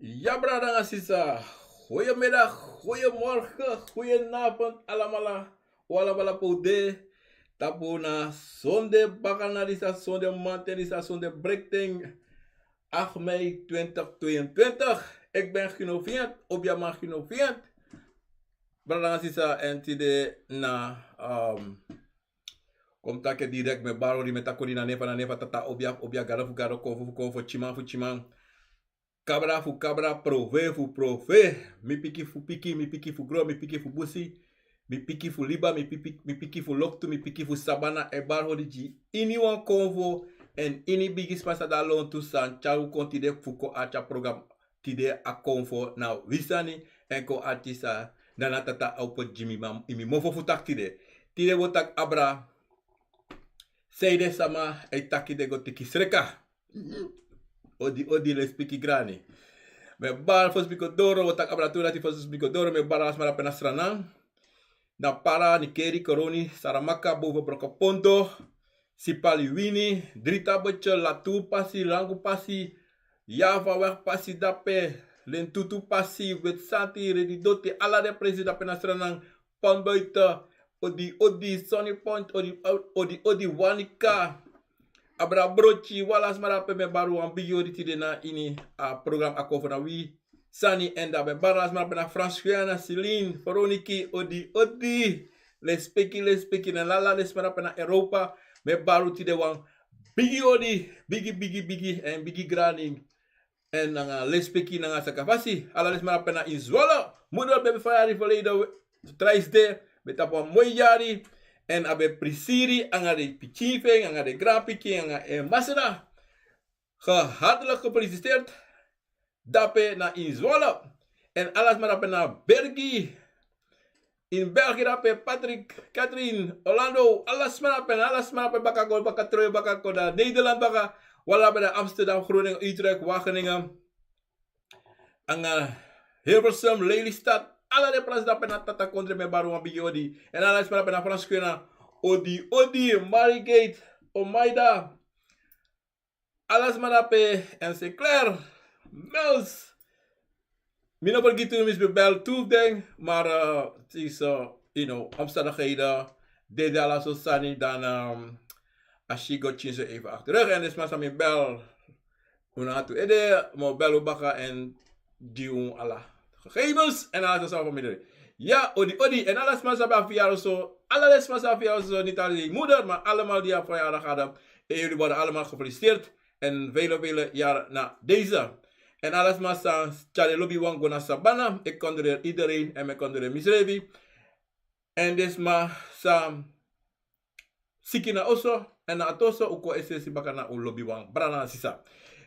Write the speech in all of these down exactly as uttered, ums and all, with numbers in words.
Ya brada nanga sisa, goeiemiddag, goeiemorgen, goedenavond alamala. Walabala pode. Tapu na sonde bakana disi a sonde manten disi a sonde brekten. Acht mei twintig tweeëntwintig. Ik ben Gino Viant, Obiaman Gino Viant. Brada nanga sisa, en tide na, um, kon mi taki direct, mi e bari odi, mi e taki odi na nen fu, na nen fu a Tata Obia, Obia Gado fu Gado, Konfo fu Konfo, Tyiman fu Tyiman, Kabra fu Kabra, Profe fu Profe, mi piki fu piki, mi piki fu gro, mi piki fu busi, mi piki fu liba, mi piki, mi piki fu loktu, mi piki fu sabana. E bari odi gi iniwan konfo, èn ini bigisma san de a lontu san tyari un kon tide fu kon arki a program tide, a konfo na wi sani, èn kon arki san Nana Tata a opo gi mi, ma, ini mi mofo fu taki tide. Tide wi o taki abra, san ede sama e taki den go teki sreka. Odi, odi, lespeki grani. Mi e bari fosi mi kon doro, wi o taki abra tu dati fosi mi kon doro, mi e bari ala sma drape na Sranan, na Para, Nickerie, Coronie, Saramacca, Boven, Brokopondo, Sipaliwini, Drietabeltje, Latour pasi, Langu pasi, Javaweg pasi drape, Lentutu pasi, Witsanti, Redidoti, ala den presi drape na Sranan, Pont Buiten, odi, odi, Sunny Point, odi, odi, odi, Wanica, abra Brotyi, wi ala sma drape mi e bari wan bigi odi tide na ini a program a konfo na wi sani. Èn dan mi e bari ala sma drape na Frans Guyana, Celine, Veroniki, odi, odi. Lespeki, lespeki na ala den sma drape na Europa. Mi e bari un tide wan bigi odi, bigi, bigi, bigi, èn bigi grani. Èn nanga lespeki nanga sakafasi. Ala den sma drape na ini Zwolle. Moeder ben fayari verleden we-, trijsde. Ben tapu wan moi yari. Èn a ben prisiri anga den pikin fu en, anga den granpikin, anga en masra. Ge-, hartelijk gefeliciteerd. Drape na ini Zwolle. Èn ala sma drape na Bergi. Ini België drape Patrick, Catherine, Orlando, ala sma drape, ala sma drape baka go, baka trowe, baka go na Nederland baka. Wi ala drape na Amsterdam, Groningen, Utrecht, Wageningen. Anga Hilversum, Lelystad, ala den prasi drape na Tata Kondre mi e bari wan bigi odi. Èn ala sma drape na Frans Guyana, odi, odi, Margate, Omaida. Ala sma drape, èn Sinclair, Mels. Mi no fergiti un, mi si ben bel tu fu den, maar, eh, het is, eh, you know, omstandigheden. Dede ala so sani dan, ehm, a si go tyinso even achteruit. Èn den sma san mi bel, un na tu ede, mi o bel un baka èn gi un ala gegevens èn ala so sani famiri. Ya, odi, odi. Èn ala sma san ben a verjaardag so, ala den sma san a verjaardag so, niet alleen moeder, maar allemaal die a verjaardag hadden. En jullie worden allemaal gefeliciteerd. En vele, vele jaren na deze. Èn ala sma san tyari lobiwan go na sabana, ik condoleer iedereen en mi condoleer misrefi. Èn den sma san siki na oso, èn na a toso, un kon esesi baka na un lobiwan, brada nanga sisa.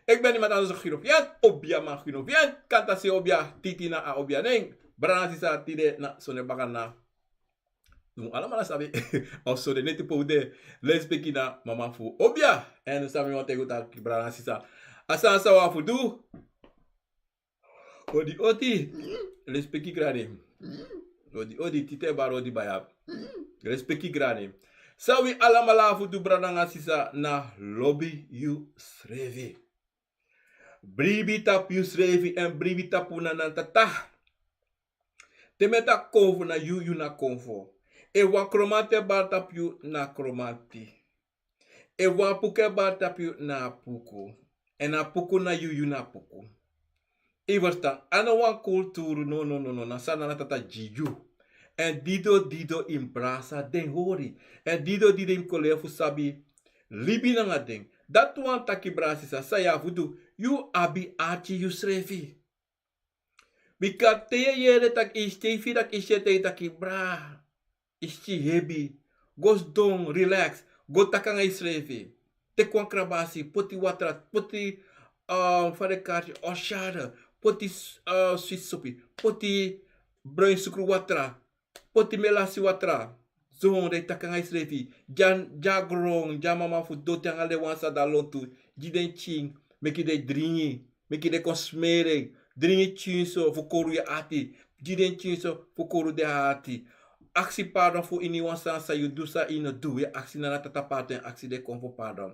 Ik ben niemand anders dan Gino Viant, Obiaman Gino Viant, kanta se obia, titi na a obia nen. Brada nanga sisa, tide na sonde bakana. Un alamala sabi, of sonde neti pe un de, lespeki na mama fu obia. Èn san mi wani taigi un taki, brada nanga sisa, a sani san un abi fu du. Odi, odi, lespeki grani. Odi, odi, titi e bari odi baya. Lespeki grani. San wi alamala abi fu du, brada nanga sisa, na lobi yusrefi. Bribi tapu yusrefi èn bribi tapu Nana Tata. Te mi e taki konfo, na yu, yu na konfo. Efu wan kromanti e bari tapu yu, na kromanti. Efu wan puku e bari tapu yu, na puku. Èn a puku na yu, yu na puku. Yu ferstan, a no wan kulturu, no, no, no, no, na san Nana Tata gi yu. Èn dido, dido yu mus brasa den hori. Èn dido, dido yu mus kon lei fu sabi libi nanga den. Dati wani taki, brada sisa, san yu abi fu du, yu abi arki yusrefi. Bika te yu e yere taki yu si, te yu firi taki yu si, te yu taki, brada, yu si hebi. Go sidon, relax. Go taki nanga yusrefi. Teki wan krabasi, poti watra, poti, eh, fa den e kari, orshade, poti, eh, switi sopi, poti bruin sukru watra, poti melasi watra. Sidon, dan yu taki nanga yusrefi. Gi a, gi a gron, gi a mama fu doti anga den wan san de a lontu. Gi den tyin, meki den dringi. Meki den kon smeri en. Dringi tyinso fu kori yu ati. Gi den tyinso fu kori den ati. Aksi pardon fu iniwan sani san yu du san yu no du. Yu e aksi Nana Tata pardon, aksi den konfo pardon.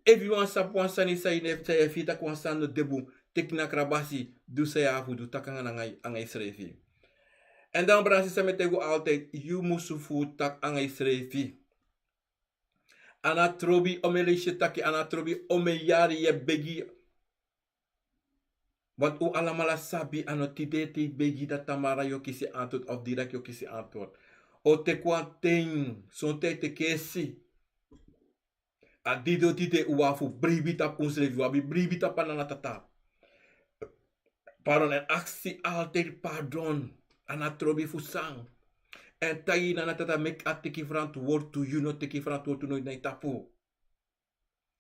Efu yu wani sabi wan sani san yu no, san yu e firi taki wan sani no de bun, teki na krabasi, du san yu abi fu du, taki nanga, nanga, nanga yusrefi. Èn dan, brada sisa, mi e taigi un altijd, yu musu fu taki nanga yusrefi. A no trobi omeni leisi yu e taki, a no trobi omeni yari yu e begi. Want un alamala sabi, a no tide te yu begi dan tamara yu o kisi antwoord of direct yu o kisi antwoord. O teki wan ten, sonten yu teki esi. A dede o dede un wani fu bribi tapu unsrefi, un abi bribi tapu a nana tata. Pardon, èn aksi altijd pardon. A no trobi fu san. Èn taigi nana tata meki a teki frantwortu, yu no teki frantwortu no na yu tapu.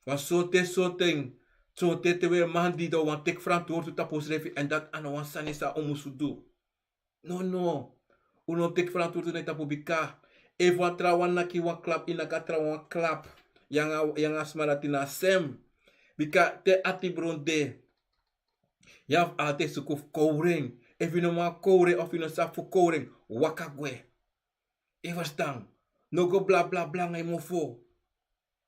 Wan sonten, sonten, sonten te un e man di dan un wani teki frantwortu tapu unsrefi, èn dati a no wan sani san un musu du. No, no. Un no teki frantwortu na yu tapu bika efu wan trawan naki wan klap, yu naki a trawan wan klap. Yu nanga, yu nanga a sma dati na sem. Bika te ati bron de, yu abi altijd suku fu kowru en. Efu yu no man kowru en of yu no sabi fu kowru en, waka gwe. Yu e ferstan? No go blablabla nanga yu mofo.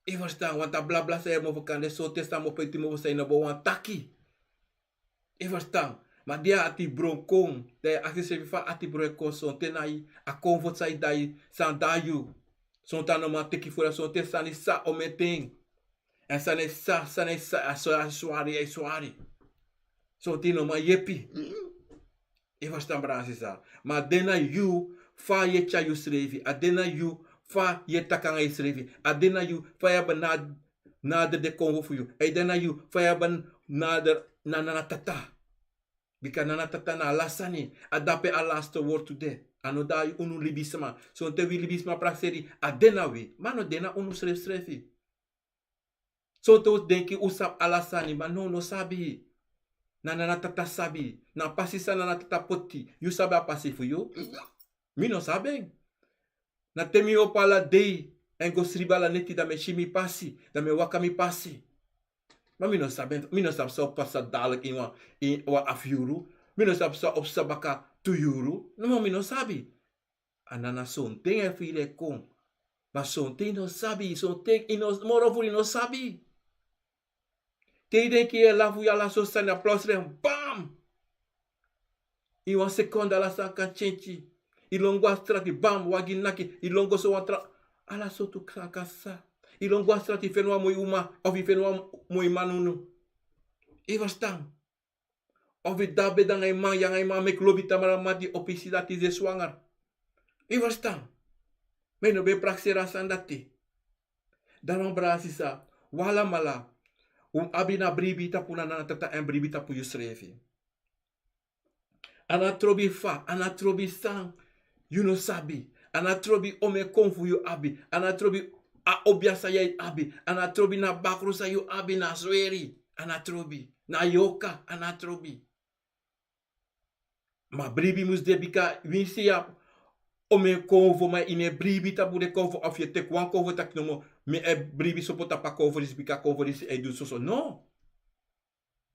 Yu e ferstan? Want a blabla san yu e mofo kan de sonten san mofo eti mofo san yu no bo wani taki. Yu e ferstan? Ma di a ati bron kon, dan yu e aksi yusrefi fa a ati bron e kon, sonten na yu, a konfo san yu dai, san dai yu. Sonten a no man teki fu yu, sonten sani sa omeni ten. Èn sani sa, sani sa, a so, a swari, a swari. Sonten yu no man yepi. Yu e ferstan, brada sisa? Ma a de na yu fa yu e tyari yusrefi. A de na yu fa yu e taki nanga yusrefi. A de na yu fa yu abi na, nader den konfo fu yu. A de na yu fa yu abi nader na nana tata. Bika nana tata na ala sani. A dape a laste wortu de. A no dai unu libisma. Sonten wi libisma prakseri, a de na wi. Ma a no de na unu srefsrefi. Sonten un denki un sabi ala sani, ma no, un no sabi. Na nana tata sabi. Na a pasi san nana tata poti. Yu sabi a pasi fu yu? Mi no sabi en. Na te mi opo ala dei èn go sribi ala neti, dan mi e si mi pasi, dan mi e waka mi pasi. Ma mi no sabi en, mi no sabi san o pasa dadelijk ini wan, ini wan afu yuru. Mi no sabi san o pasa baka tu yuru. No, ma mi no sabi. A nana sonten e firi e kon. Ma sonten yu no sabi, sonten yu no, moro furu yu no sabi. Te yu denki yu e lafu, yu ala so sani, a plotseling, bam! Ini wan sekonde ala sani kan tyentyi. Yu lon go a strati, bam, wagi naki, yu lon go so wan tra-, ala sortu krakasa. Yu lon go a strati, yu feni wan moi uma, of yu feni wan moi manunu. Yu e ferstan? Of yu de a bed nanga yu man, yu nanga yu man meki lobi tamara mati, o pisi dati yu e swanger. Yu e ferstan? Ma yu no ben prakseri a sani dati. Daarom, brada sisa, un alamala, un abi na bribi tapu nana tata èn bribi tapu yusrefi. A no trobi fa, a no trobi san yu no sabi. A no trobi omeni konfo yu abi. A no trobi a obia san yu abi. A no trobi na bakru san yu abi, na sweri. A no trobi. Na yoka, a no trobi. Ma bribi mus de, bika winsi yu abi omeni konfo, ma yu no e bribi tapu den konfo, of yu e teki wan konfo taki nomo, mi e bribi sopo tapu a konfo disi, bika konfo disi e du soso. No.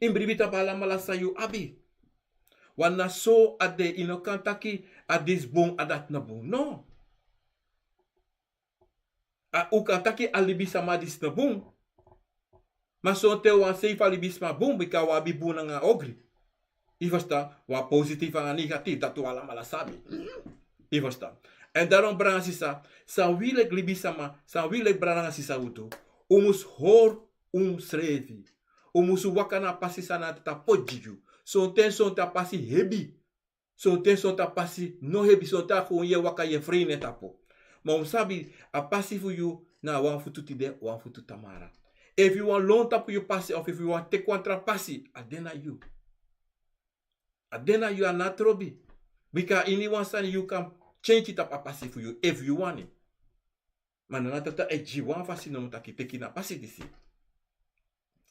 Yu mus bribi tapu alamala san yu abi. Wan na so a de, yu no kan taki a disi bun, a dati no bun. No. A, un kan taki a libisma disi no bun. Ma sonten wan sei fu a libisma bun, bika un abi bun nanga ogri. Yu e ferstan? Wan positief nanga negatief, dati un alamala sabi. Yu e ferstan? Èn daarom, brada sisa, san wi leki libisma, san wi leki brada nanga sisa un du, un mus hori unsrefi. Un mus waka na a pasi san nana tata poti gi yu. Sonten, sonten a pasi hebi. Sonten, sonten a pasi no hebi, sonten a kon yu e waka, yu e frei na en tapu. Ma un mus sabi, a pasi fu yu na wan futu tide, wan futu tamara. Efu yu wani lon tapu yu pasi, of efu yu wani teki wan tra pasi, a de na yu. A de na yu, a no trobi. Bika a ini wan sani yu kan tyentyi tapu a pasi fu yu, efu yu wani. Ma nana tata e gi wan fasi nomo taki teki na pasi disi.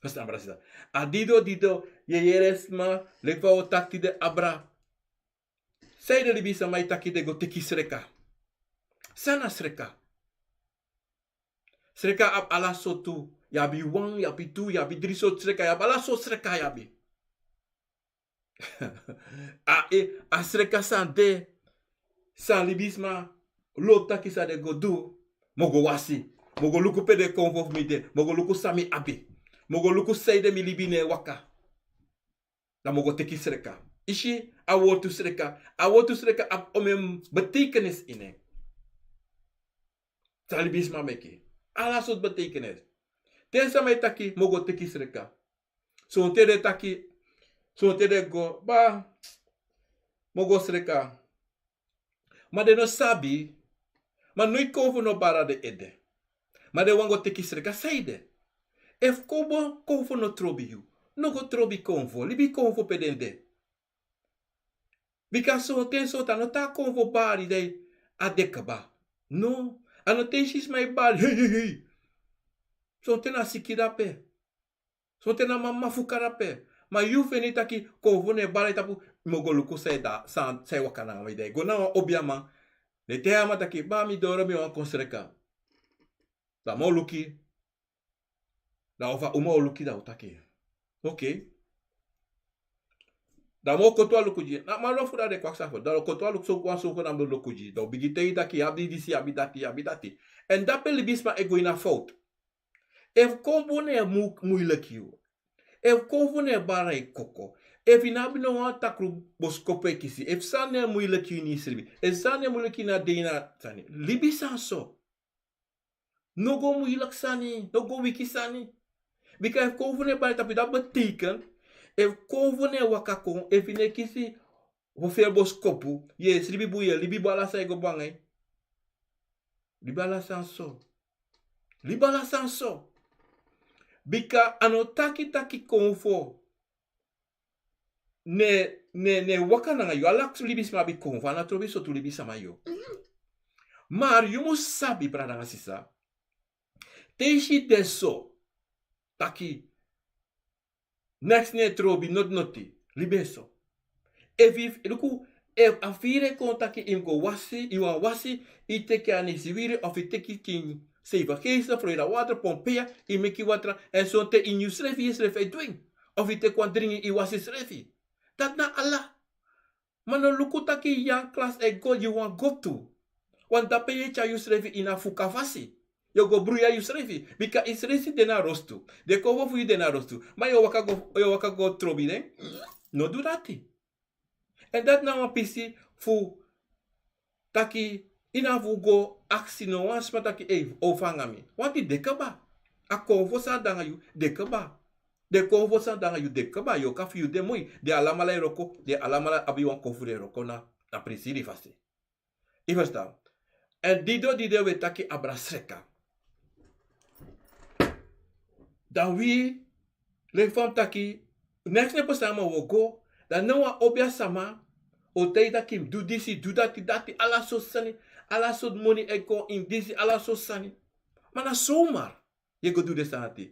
Ferstan, brada sisa? A dido dido, yu e yere sma, leki fa un o taki tide abra. San ede libisma e taki den go teki sreka? San na sreka? Sreka abi ala sortu. Yu abi wan, yu abi tu, yu abi dri sortu sreka, yu abi ala sortu sreka yu abi. A, e, a sreka san de, san libisma lobi taki san den go du, mi o go wasi, mi o go luku pe den konfo fu mi de, mi o go luku san mi abi, mi o go luku san ede mi libi no e waka. Dan mi o go teki sreka. Yu si a wortu sreka, a wortu sreka abi omeni betekenis ini en. San libisma meki. Ala sortu betekenis. Te sama e taki mi o go teki sreka. Sonten den taki, sonten den go, ba, mi o go sreka. Ma den no sabi, ma noiti konfo no bari den ede. Ma den wani go teki sreka, sanede? Efu konfo, konfo no trobi yu, no go trobi konfo, libi konfo pe den de. Bika sonten, sonten a no taki konfo bari dan a de kaba. No, a no te yu si sma e bari, hei, hei, hei. Sonten na siki dape. Sonten na mama fu kaba dape. Ma yu feni taki konfo no e bari tapu, mi o go luku san e da, san, san e waka nanga mi. Dan yu go na wan obiaman. Dan yu taigi a man taki, ba, mi doro, mi wani kon sreka. Dan a man o luku. Dan ofu a uma o luku, dan a o taki. Oké. Dan a man o koti wan luku gi yu. Na a man lobi fu dati den kwaksa fu. Dan a o koti wan luku, so wan so fu na a man o luku gi yu. Dan a o bigin taigi yu taki yu abi disi, yu abi dati, yu abi dati. Èn dape libisma e go ini a fowtu. Efu konfo no e mu-, muiliki yu. Efu konfo no e bari yu koko. Efu yu no abi no wan takru boskopu e kisi. Efu sani no e muiliki yu ini yu srefi. Efu sani no e muiliki yu na dei na sani. Libi sani so. No go muiliki sani, no go wiki sani. Bika efu konfo no e bari tapu yu, dati betekent, efu konfo no e waka kon, efu yu no e kisi wan feri boskopu, yu e sribi bun, yu e libi bun, ala sani e go bun nanga yu. Libi ala sani so. Libi ala sani so. Bika a no taki taki konfo no e, no e, no e waka nanga yu, ala libisma abi konfo, a no trobi sortu libisma yu. Ma yu mus sabi, brada nanga sisa, te yu si den so, taki neks no e trobi, noti noti, libi en so. Efu yu, luku, efu a firi e kon taki yu mus go wasi, yu wani wasi, yu teki a nesi wiri, of yu teki kin seibi geesten, Florida water, Pompeia, yu meki watra, èn sonten ini yusrefi, yusrefi e du en. Of yu teki wan dringi, yu wasi yusrefi. Dati na ala. Ma no luku taki yu klas e go, yu wani go tu. Want dape yu e tyari yusrefi ini a fuka fasi. Yu o go bruya yusrefi. Bika yusrefi de na rostu. Den konfo fu yu de na rostu. Ma yu o waka go, yu o waka go trobi den. No du dati. Èn dati na wan pisi fu taki yu no abi fu go aksi no wan sma taki, ei, o fanga mi. Want den kaba. A konfo san de nanga yu, den kaba. Den konfo san de nanga yu, den kaba. Yu o kan firi yu de moi. Den alamala e wroko, den alamala abi wan kon fu den wroko na, na prisiri fasi. Yu ferstan? Èn didon didon wi e taki abra sreka. Dan wi, leki fa mi taki, neks no e pasa, ma wi o go, dan now wan obia sama o taigi taki mi du disi, du dati, dati, ala sortu sani, ala sortu moni e kon ini disi, ala sortu sani. Ma na somar yu e go du den sani dati.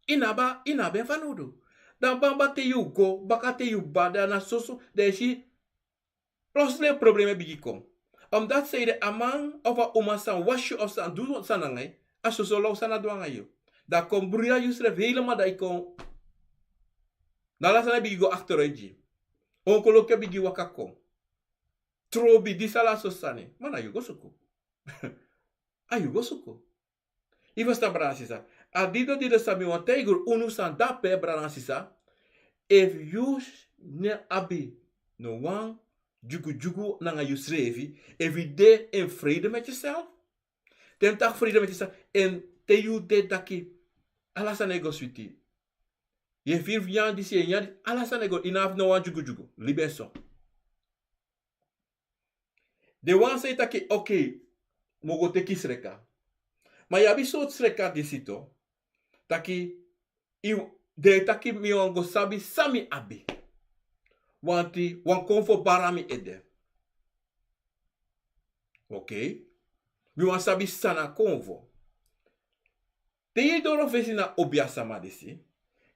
Yu no abi, yu no abi en fanowdu. Dan bamba te yu go, baka te yu bari, dan na soso, dan yu si plotseling problema e bigin kon. Omdat sanede a man of a uma san wasi yu of san du san nanga yu, a soso law sani a du nanga yu. Dan kon bruya yusrefi helemaal, dan yu kon, na ala sani e bigin go achteruit gi yu. Ongeluku e bigin waka kon. Trobi, disi, ala sortu sani. Ma na yu go suku. A yu go suku. Yu ferstan, brada nanga sisa? A didon didon san mi wani taigi unu, san dape, brada nanga sisa. Efu yu no abi no wan dyugudyugu nanga yusrefi, efu yu de in vrede met jezelf. Te mi taki vrede met jezelf, èn te yu de taki ala sani e go switi. Yu e firi fu nyan disi, yu e nyan disi, ala sani e go, yu no abi no wan dyugudyugu. Libi en so. Den wan san e taki, oké, mi o go teki sreka. Ma yu abi sortu sreka disi tu. Taki, yu, den e taki mi wani go sabi san mi abi. Want wan konfo bari na mi ede. Oké. Mi wani sabi san na konfo. Te yu doro fesi na obia sama disi,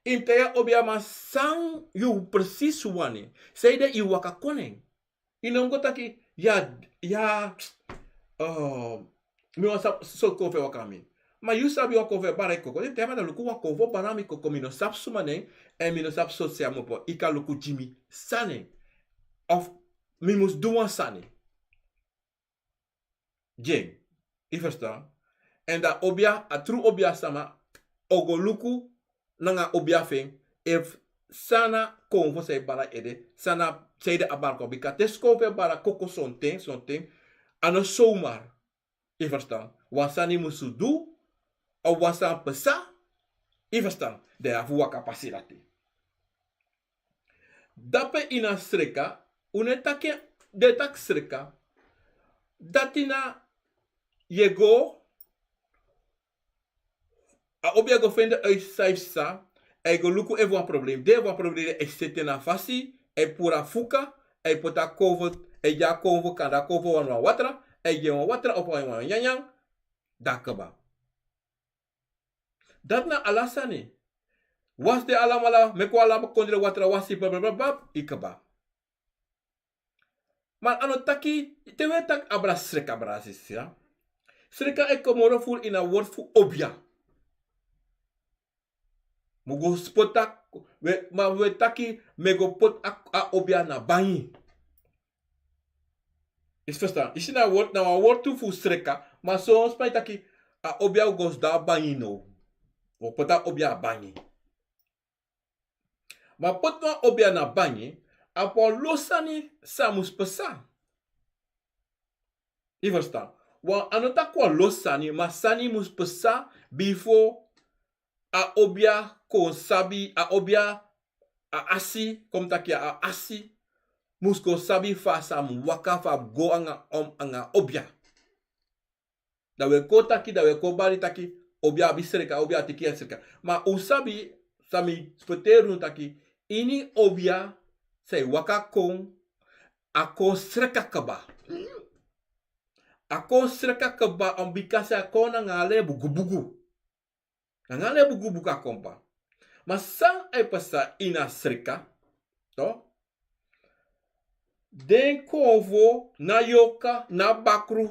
yu mus taigi a obiaman san yu precies wani. Sanede yu waka kon na en. Yu no mus go taki, ya, ya, eh, mi wani sabi sortu konfo e waka na mi. Ma yu sabi wan konfo e bari yu koko. Yu taigi a man taki luku, wan konfo bari na mi koko, mi no sabi suma na en, èn mi no sabi sortu san a mus opo. Yu kan luku gi mi san na en. Of mi mus du wan sani gi en. Yu ferstan? Èn dan obia, a tru obia sama o go luku nanga obia fu en, efu san na konfo san e bari na en ede, san na, sanede a bari kon. Bika te konfo e bari na koko sonten, sonten, a no somar. Yu ferstan? Wan sani musu du, a wan sani pasa. Yu ferstan? Dan yu abi fu waka pasi dati. Dape ini a sreka, un no e taki, den e taki sreka. Dati na yu e go, a obia go fende uit san yu psa. A e go luku efu wan problem de, efu wan problem de, a e seti en na fasi, a e puru a fuka, a e poti a konfo, a e gi a konfo, kanda konfo wan wan watra, a e gi en wan watra of wan wan nyanyan. Dan a kaba. Dati na ala sani. Wasi den alamala, meki wan ala kondre watra wasi, blablabla, yu kaba. Ma a no taki, te wi e taki abra sreka, abra sisi, ya. Sreka e kon moro furu ini a wortu fu obia. Mi o go sipoti a, we, ma wi e taki, mi e go poti a, a obia na bangi. Yu si ferstan? Yu si na a wortu, na wan wortu fu sreka, ma son sma e taki, a obia o go sidon a bangi now. Wi o poti a obia a bangi. Ma poti wan obia na bangi, a abi wan lo sani san mus pasa. Yu ferstan? Wan, a no taki wan lo sani, ma sani mus pasa bifo a obia kon sabi, a obia, a asi, kon mi taki a asi, mus kon sabi fa a sa mus waka, fa a mus go anga, om, anga obia. Dan wi e kon taki, dan wi e kon bari taki, obia abi sreka, obia teki a sreka. Ma un sabi, san mi sipoteri unu taki, ini obia san e waka kon, a kon sreka kaba. A kon sreka kaba, on bikasi a kon nanga ala en bugubugu. Nanga ala en bugubugu a kon kaba. Ma san e pasa ini a sreka, toch? Den konfo, na yorka, na bakru.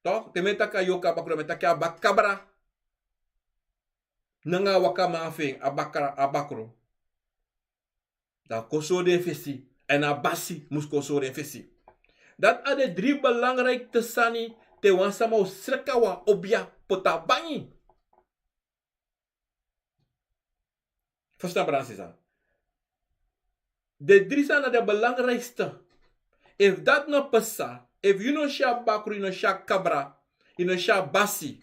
Toch? Te mi e taki a yorka, bakru, mi e taki a bakabra. Nanga a wakaman fu en, a bakra, a bakru. Dan kon sori den fesi. Èn a basi mus kon sori den fesi. Dati a de dri belangrijk sani te wan sama o sreka wan obia poti a bangi. Ferstan, brada, sisa? Den dri sani na den belangrijkste. Efu dati no pasa, efu yu no si a bakru, yu no si a kabra, yu no si a basi,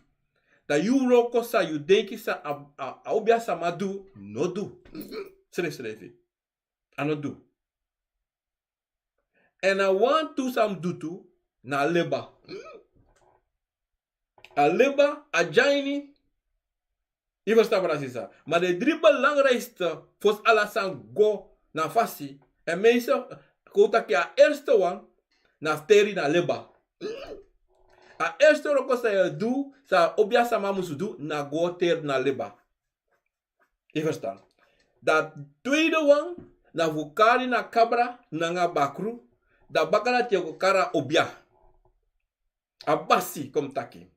dan yu wroko san yu denki san a, a, a obia sama du, no du. Srefsrefi. A no du. Èn a wantu san mus du tu, na a leba. A leba, a dya ini. Yu ferstan, brada, sisa? Ma den dri belangrijkste, fosi ala sani go na fasi. Èn mi sa kon taki a erste wan, na fu teri na leba. A erste wroko san yu e du, san a obia sama mus du, na go teri na leba. Yu ferstan? Dan a tweede wan, na fu kari na kabra, nanga bakru, dan baka dati yu o go kari a obia. A basi, kon mi taki.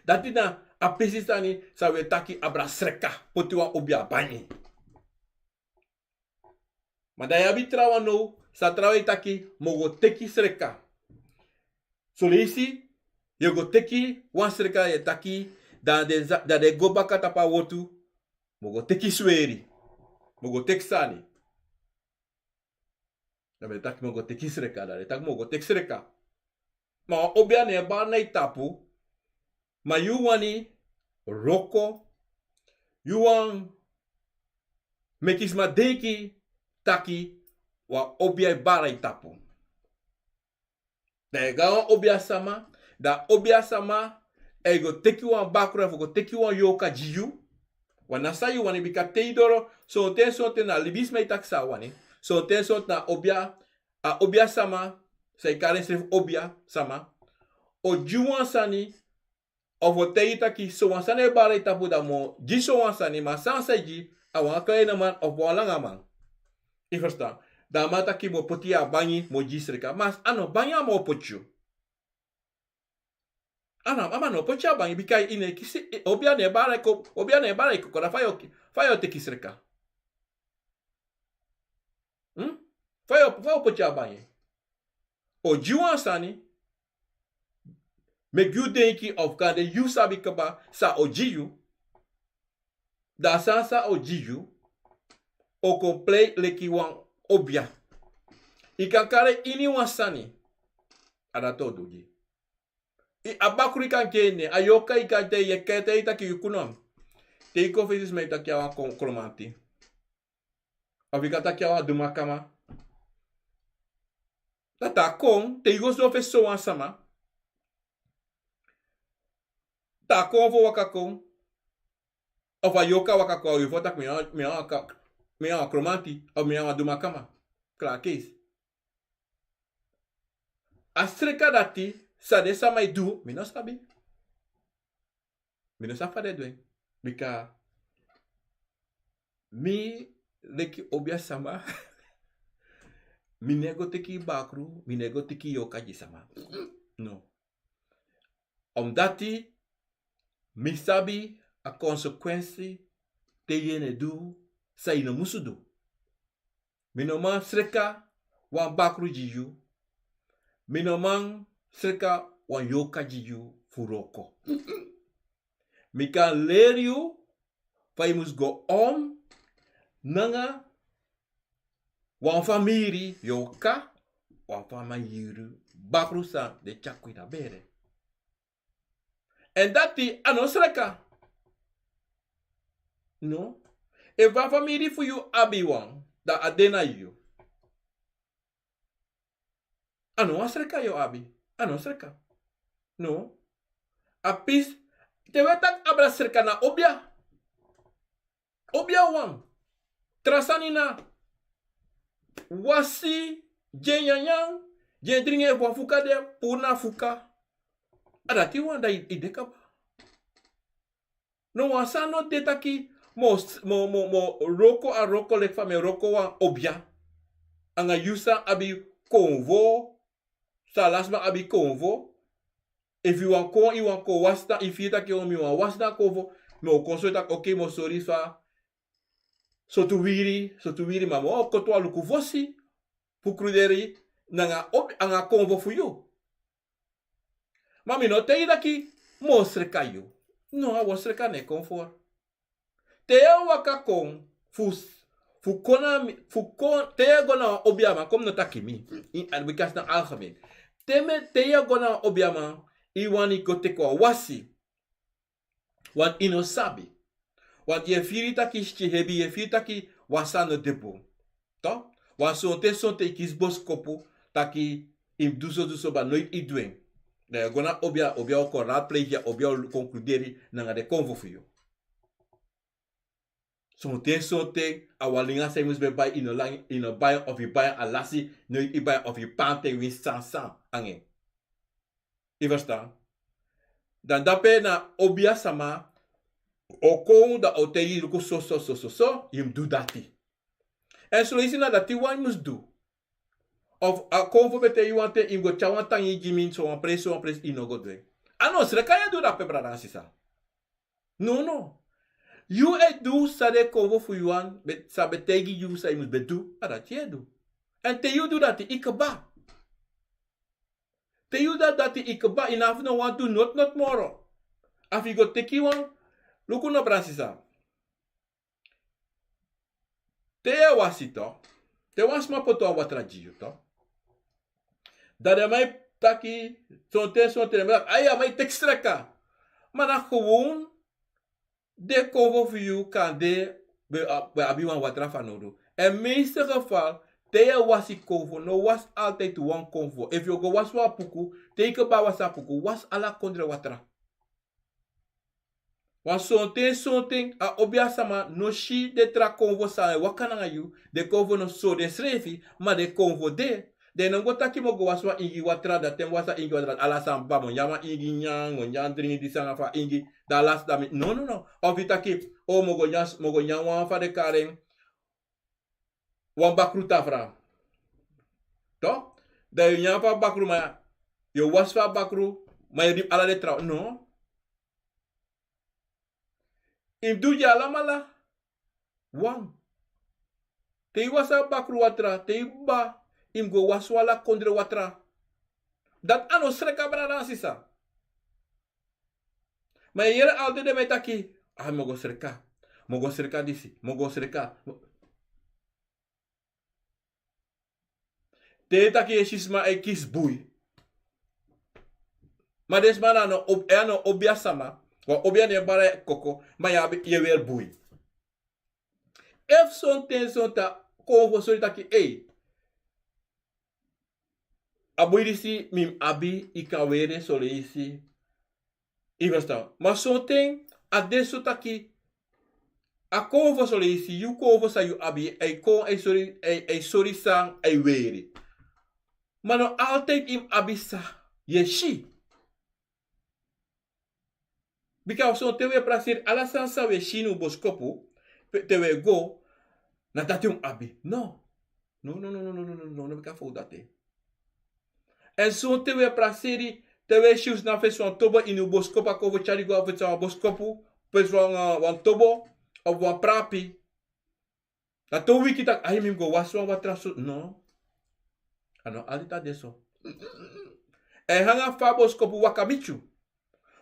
Dati na a pisi sani san wi e taki abra sreka, poti wan obia bangi. Ma dan yu abi trawan now, san trawan e taki, mi o go teki sreka. Son leisi, yu o go teki wan sreka, yu e taki, dan den, dan den go baka tapu a wortu, mi o go teki sweri. Mi o go teki sani. Dan mi e taki mi o go teki sreka, dan den taki mi o go teki sreka. Ma wan obia no e bari na yu tapu, ma yu wani wroko, yu wani meki sma denki taki wan obia e bari na yu tapu. Dan yu e go na wan obia sama, dan a obia sama e go teki wan bakru efu go teki wan yorka gi yu. Wan na san yu wani, bika te yu doro, sonten sonten na libisma e taki san a wani. Sonten sonten na obia, a obia sama, san e kari ensrefi obia sama, o gi wan sani, of o taigi yu taki, so wan sani e bari na yu tapu, dan mi o gi so wan sani, ma san san e gi, a wan kleine man of wan langa man. Yu ferstan? Dan a man taki mi o poti yu a bangi, mi o gi yu sreka. Ma a no bangi a man o poti yu. A no, a man no o poti yu a bangi, bika yu no e kisi, obia no e bari na yu, obia no e bari na yu koko, dan fa yu o, fa yu o teki sreka? Hmm? Fa yu o, fa yu o poti yu a bangi? O gi wan sani, meki yu denki of kande yu sabi kaba san o gi yu. Dan a sani san o gi yu o kon prei leki wan obia. Yu kan kari en ini wan sani. A dati o du gi. I a bakru i kan kene, a yoka i kan te, ye kete i taki i kunam. Te i kon fesi sma i taki a wan kon, kromanti. Of i kan taki a wan dumakama. Dati a kon, te i go so fesi so wan sama. Te a kon fu waka kon. Of a yoka waka kon, a wi fu taki mi a, mi a wan ka-, mi a wan kromanti, of mi a wan dumakama. Klaar keis. A sreka dati, san den sama e du, mi no sabi. Mi no sabi fa den du en. Bika mi leki obia sama. Mi no e go teki bakru, mi no e go teki yoka gi sama. No. Omdati mi sabi a konsekwensi te yu e du san yu no musu du. Mi no man sreka wan bakru gi yu. Mi no man sreka wan yoka gi yu fu wroko. Mi kan leri yu fa yu mus go om nanga wan famiri yoka, wan famiri bakru san den tyari kon ini a bere. Èn dati a no sreka. No. Efu a famiri fu yu abi wan, dan a de na yu. A no wan sreka yu o abi. A no sreka. No. A pisi, te wi e taki abra sreka na obia. Obia wan. Tra sani na wasi, gi en nyanyan, gi en dringi, efu wan fuka de, puru na fuka. A dati wan, dan i, i de kaba. No, wan sani no de taki mi o, mi o, mi o, mi o wroko a wroko leki fa mi e wroko wan obia. Anga yu san abi konfo, san ala sma abi konfo. Efu yu wani kon, yu wani kon wasi na, yu firi taki mi wani wasi na konfo, mi o kon sori taki, oké, mi o sori fa, sortu wiri, sortu wiri, ma mi o kon tu a luku fosi fu kruderi nanga ob-, anga konfo fu yu. Ma mi no taigi taki mi o sreka yu. No, a wi o sreka na e kon fu. Te yu e waka kon fu, fu kon na mi, fu kon, te yu e go na wan obiaman, kon mi no taki mi. In, bika na algemeen. Te mi, te yu e go na wan obiaman, i wani go teki wan wasi. Want i no sabi. Want yu e firi taki i skin hebi, yu e firi taki wan sani no de bun. Toch? Want sonten, sonten i kisi boskopu taki i mus du so, du so, ma noiti i du en. Dan yu e go na obia, obia o kon raadplegen yu, obia o konkluderi nanga den konfo fu yu. Sonten, sonten a wan linga san i mus ben bai, i no lan-, i no bai en, of i bai en a lasi, noiti i bai en, of i paanti en winsi san san anga en. I ferstan? Dan dape na obia sama o kon, dan a o taigi yu luku so, so, so, so, so, yu mus du dati. Èn son leisi na dati wan yu mus du. Of a konfo ben taigi yu wanten, yu mus go tyari wan tangi gi mi, so wan presi, so wan presi, yu no go du en. A no sreka yu e du dape, brada nanga sisa. No, no. Yu e du san den konfo fu yu wan, be-, san ben taigi yu san yu mus ben du, a dati yu e du. Èn te yu du dati, i kaba. Te yu du dati, i kaba, i no abi fu no wani du noti noti moro. A fu i go teki wan, luku no, brada sisa. Te yu e wasi, toch, te wan sma poti wan watra gi yu, toch, dan den man e taki, sonten, sonten den man e taki, ai, a man e teki sreka. Ma na gewoon den konfo fu yu kande ben a-, ben abi wan watra fanowdu. Èn meeste geval, te yu e wasi konfo, no wasi altijd wan konfo. Efu yu o go wasi wan puku, te i kaba wasi a puku, wasi ala kondre watra. Want sonten, sonten a obia sama no si den tra konfo san e waka nanga yu, den konfo no sori densrefi, ma den konfo de. Den no go taki mi o go wasi wan ingi watra, dan te mi wasi a ingi watra, ala sani kaba, mi o nyan wan ingi nyanyan, mi o nyan dringi disi anga fu a ingi, dan lasi dan mi, no, no, no. Of i taki, o, mi o go nyan, mi o go nyan wan fa den kari en, wan bakru tafra. Toch? Dan yu nyan fu a bakru, ma yu o wasi fu a bakru, ma yu o libi ala den tra-, no. I mus du gi alamala wan. Te i wasi a bakru watra, te i kaba, i mus go wasi wan ala kondre watra. Dati a no sreka, brada nanga sisa. Ma yu e yere altijd den man e taki, a, mi o go sreka. Mi o go sreka disi, mi o go sreka. Te i taki yu e si sma e kisi bui. Ma den sma na no ob-, ya no obi a sama, wan obi a no e bara koko, ma yu abi, yu e weri bui. Efu sonten sonten a kon fu sori taki, ei, a bui disi mi abi, yu kan weri en soleisi. Yu e ferstan. Ma sonten a de so taki, a kon fu soleisi, yu kon fu san yu abi, a e kon, a e sori, a e, a e sori san a e weri. Ma no altijd yu mus abi san yu e si. Bika sonten wi e prakseri ala sani san wi e si ini un boskopu, pe, te wi e go, na dati un mus abi. No. No, no, no, no, no, no, no, no, no, bika fowtu dati. Èn sonten wi e prakseri, te wi e si un sna fesi wan tobo ini un boskopu, a kon fu tyari go a fesi wan boskopu, fesi wan, eh, wan tobo, of wan prapi. Dan te un wiki taki, ai, mi mus go wasi wan watra so, no. A no altijd a de so. Èn nanga fa a boskopu waka miti yu.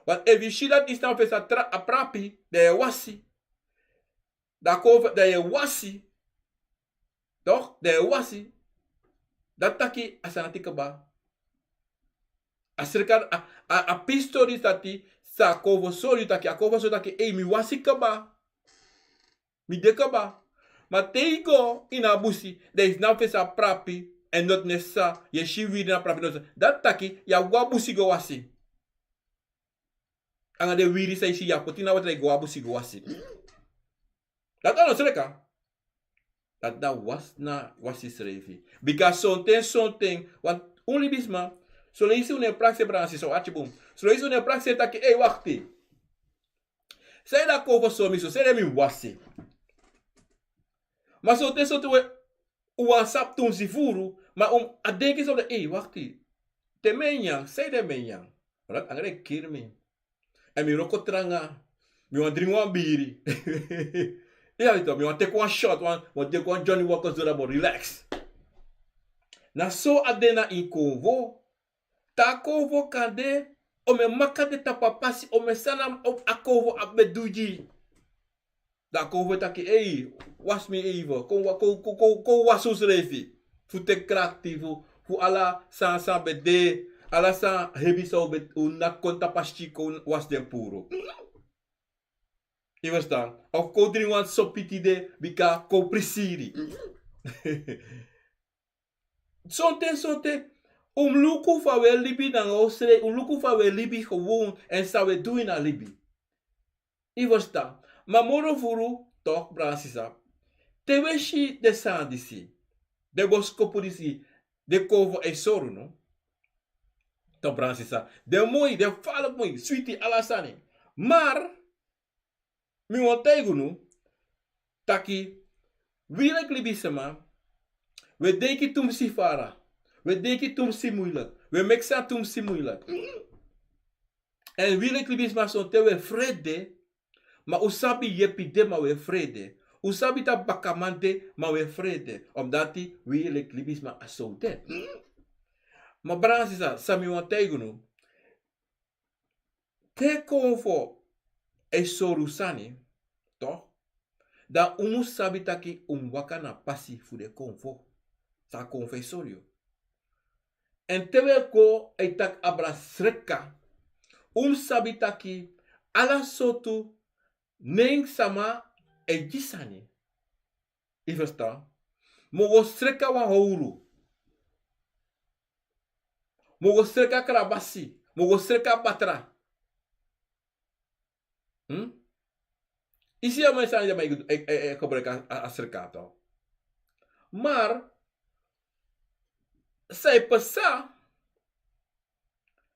Want efu yu si dati yu sna fesi a tra-, a prapi, dan yu e wasi. Dan a kon fu, dan yu e wasi. Toch? Dan yu e wasi. Dati taki a sani dati kaba. A sreka, a, a, a pisi tori dati, san a kon fu sori yu taki, a kon fu sori yu taki, ei, mi wasi kaba. Mi de kaba. Ma te yu go ini a busi, dan yu sna fesi a prapi, èn noti nesa, yu e si wiri na prapi noti nesa. Dati taki, yu abi go a busi go wasi. Nanga den wiri san yu si, yu abi poti na watra, yu go a busi go wasi. Dati a no sreka. Dati na wasi, na wasi srefi. Bika sonten, sonten, want un libisma, soleisi un e prakseri, Brada Sisa, un ati bun. Soleisi un e prakseri taki, ei, wakti. Sanede a kon fu sori mi so, sanede mi wasi. Ma sonten, sonten we, un wani sabi tumsi furu, ma un, a denki so de, ei, wakti. Te mi e nyan, sanede mi e nyan. Omdat angre e kiri mi. Èn mi wroko tranga. Mi wani dringi wan biri. Ya, mi wani teki wan shot, wan, wani teki wan Johnny Walker so dati mi o relax. Na so a de na ini konfo. Te a konfo kan de, omeni maka de tapu a pasi, omeni san na a konfo abi e du gi. Dan a konfo e taki, ei, wasi mi even, kon wa-, kon, kon, kon, kon wasi unsrefi. Fu teki krakti fu, fu ala san, san ben de, ala san hebi san un ben, un naki kon tapu a siki kon wasi den puru. Yu e ferstan? Of kon dringi wan sopi tide, bika kon prisiri. Sonten, sonten, un mus luku fa un e libi nanga unsrefi, un mus luku fa un e libi gewoon, èn san un e du ini a libi. Yu e ferstan? Ma moro furu, toch, Brada Sisa. Te un e si den sani disi, den boskopu disi, den konfo e sori unu. Toch, Brada Sisa. Den moi, den falek moi, switi, ala sani. Maar, mi wani taigi unu, taki, wi leki libisma, un e denki tumsi fara, un e denki tumsi moeilijk, un e meki sani tumsi moeilijk. Èn wi leki libisma sonten un e frede, ma un sabi yepi de ma un e frede. Un sabi taki bakaman de ma un e frede. Omdati wi leki libisma a so un de. Ma Brada Sisa, san mi wani taigi unu. Te konfo e sori un sani, toch? Dan un mus sabi taki un mus waka na pasi fu den konfo. San a konfo e sori yu. Èn te un e go e taki abra sreka, un mus sabi taki ala sortu nen sama e gi sani. Yu e ferstan? Mi o go sreka wan howru. Mi o go sreka krabasi. Mi o go sreka batra. Hmm? Yu si a man e sani, a man e, e, e, e gebruik a, a, a sreka toch. Maar san e pasa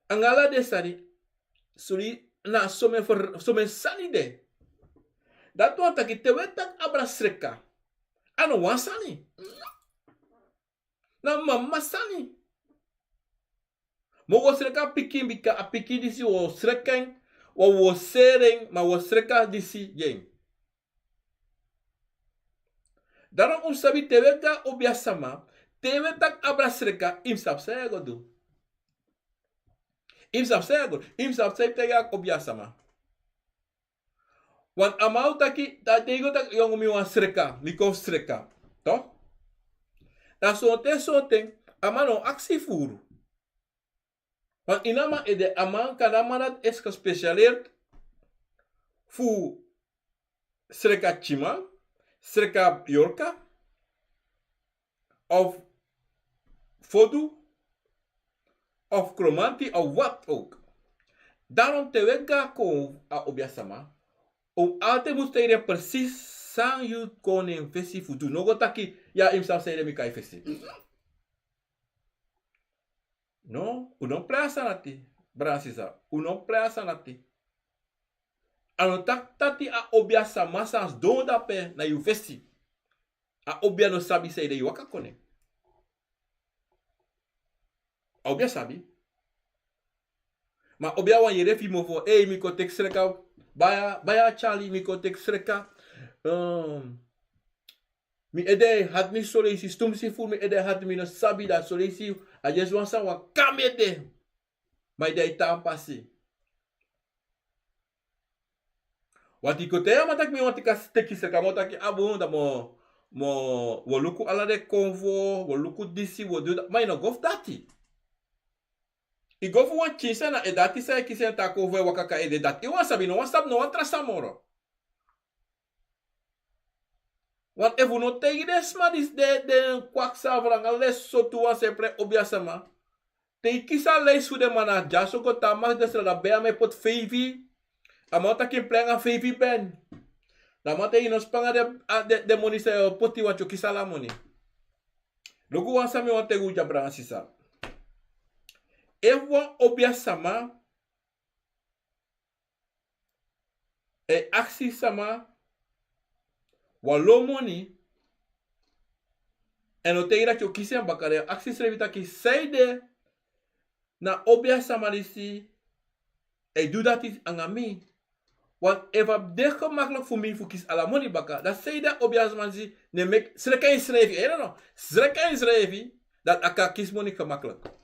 anga ala den sani, sori, na somen fer-, somen sani de. Dati wani taki te un e taki abra sreka, a no wan sani. Na mama sani. Mi o go sreka pikin, bika a pikin disi un o sreka en, un o seri en, ma un o sreka disi gi en. Daarom un sabi te un e go na obiasama, te un e taki abra sreka, yu mus sabi san yu e go du. Yu mus sabi san yu e go du. Yu mus sabi san yu e taigi a obiasama. Want a man o taki, te yu go taki, yongu, mi wani sreka, mi kon sreka. Toch? Dan sonten, sonten, a man no o aksi furu. Want ini a man ede, a man kan de a man dati e gespecialiseerd fu sreka tyiman, sreka yorka, of fodu, of kromanti, of wat ook. Daarom te wi e go na kon a obiasama, un altijd mus taigi den precies san yu kon na en fesi fu du. No go taki, ya, yu mus sabi sanede mi kon na yu fesi. No, un no prei a sani dati, brada sisa. Un no prei a sani dati. A no taki taki a obiasama san sidon dape na yu fesi. A obia no sabi sanede yu waka kon na en. A obia sabi. Ma a obia wani yere fu yu mofo, ei, mi kon teki sreka, baya, baya Charlie, mi kon teki sreka. Ehm, mi ede e hati mi soleisi, stumsi fu mi ede e hati mi, no sabi, dan soleisi a yesi wan sani waka na mi ede. Ma yu de a yu tan pasi. Wanti yu kon taigi a man taki mi wani teki sreka, a man o taki a bun, dan mi o, mi o, wi o luku ala den konfo, wi o luku disi, wi o du dati. Ma yu no go fu dati. Yu go fu wan tyin sani, na ede dati san yu e kisi en, taki konfo e waka kon na ede dati. Yu wani sabi, no wani sabi no wan tra sani moro. Want efu un no taigi den sma disi, den, den kwakzalver nanga lespel sortu wan san e prei obiasama. Te yu kisi a leisi fu den man, na dyaso go tan, a man de sreka, dan ben a man e poti feifi. A man o taki yu mus prei nanga feifi ben. Dan a man taigi yu no span nanga den, a, den, den moni san yu o poti, wanti yu o kisi ala moni. Luku wan sani mi wani taigi un dya, brada sisa. Efu wan obiasama e aksi sama wan lo moni, èn a no taigi dati yu o kisi en baka, dan yu o aksi yusrefi taki, sanede na obiasama disi e du dati nanga mi? Want efu a de gemakkelijk fu mi fu kisi ala moni baka, dan sanede a obiasama disi no e meki, sreka ensrefi, eh, no, no, sreka ensrefi, dati a kan kisi moni gemakkelijk.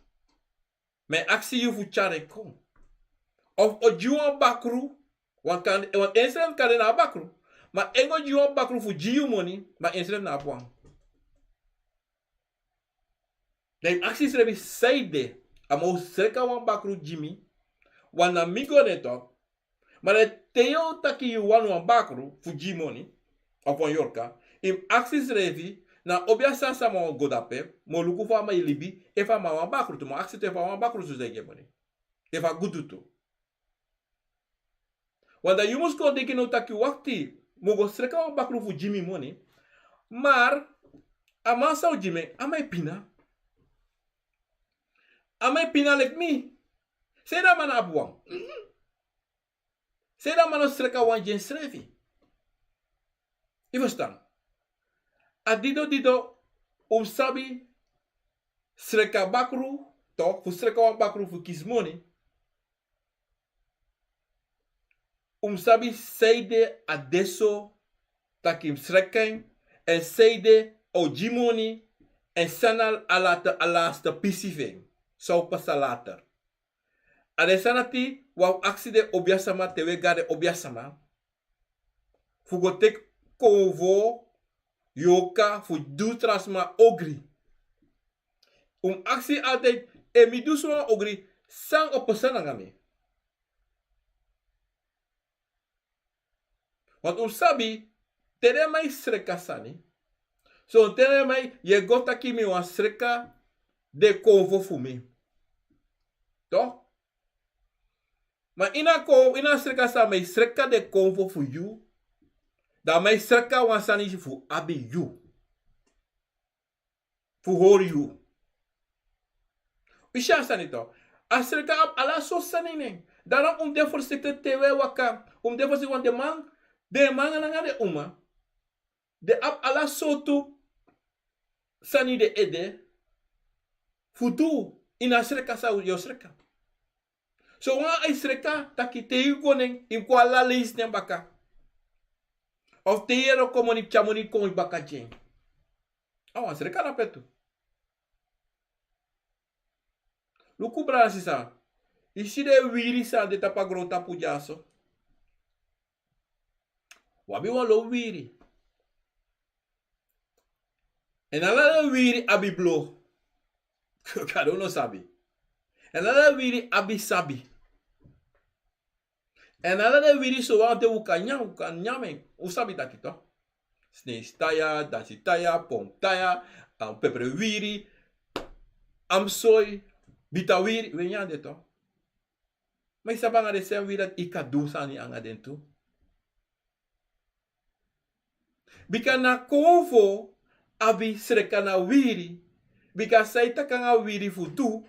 Ma a e aksi yu fu tyari en kon. Of a o gi yu wan bakru, want kan, want ensrefi kan de na a bakru. Ma a e go gi yu wan bakru fu gi yu moni, ma ensrefi no abi wan. Dan yu mus aksi yusrefi, sanede a man o sreka wan bakru gi mi, want na mi go na en, toch. Ma dan te yu o taki yu wani wan bakru fu gi moni, of wan yorka, yu mus aksi yusrefi, na obiasama san a man o go dape, mi o luku fa a man e libi, efu a man wani bakru tu, mi o aksi tu efu a wani bakru tu, san e gi en moni. Efu a gudu tu. Want dan yu mus kon denki now taki, wakti, mi o go sreka wan bakru fu gi mi moni. Maar a man san o gi mi en, a man e pina. A man e pina leki mi. Sanede a man no abi wan? Sanede a man no sreka wan gi ensrefi? Yu e ferstan? A dido dido, un mus sabi sreka bakru, toch, fu sreka wan bakru fu kisi moni. Un mus sabi sanede a de so, taki yu mus sreka en, èn sanede a o gi moni, èn san na a later, a laatste pisi fu en, san o pasa later. A den sani dati wi o aksi den obiasama te wi e go na den obiasama fu go teki konfo, yorka, fu du tra sma ogri. Un mus aksi altijd, efu mi du suma ogri, san o pasa nanga mi? Want un mus sabi, te den man e sreka sani, son te den man, yu e go taki mi wani sreka den konfo fu mi. Toch? Ma ini a kon, ini a sreka san a man e sreka den konfo fu yu, dan a man e sreka wan sani fu abi yu. Fu hori yu. Un si a sani toch. A sreka abi ala sortu sani ini en. Daarom un mus de voorzichtig te wi e waka. Un mus de voorzichtig, want den man, den man nanga den uma, den abi ala sortu sani ini den ede fu du ini a sreka san yu o sreka. So wan e sreka taki te yu go na en, yu mus kon ala leisi na en baka. Of te yu yere kon moni, tyari moni kon baka gi en. A wan sreka na pe tu. Luku brada sisa, yu si den wiwiri san de tapu a grontapu dyaso. Wi abi wan lo wiwiri. Èn ala den wiwiri abi blo. Gado no sabi. En ala den wiri abi sabi. En ala den wiri so wan te un kan nyan, un kan nyan en. Un sabi taki to. Sneisi taya, dansi taya, pon taya, um, pepre wiri, amsoi, bita wiri, un e nyan den to. Ma yu sabi anga den srefi wiri dati yu kan du sani anga den tu. Bika na konfo abi sreka na wiri. Bika san yu taki anga wiri fu du.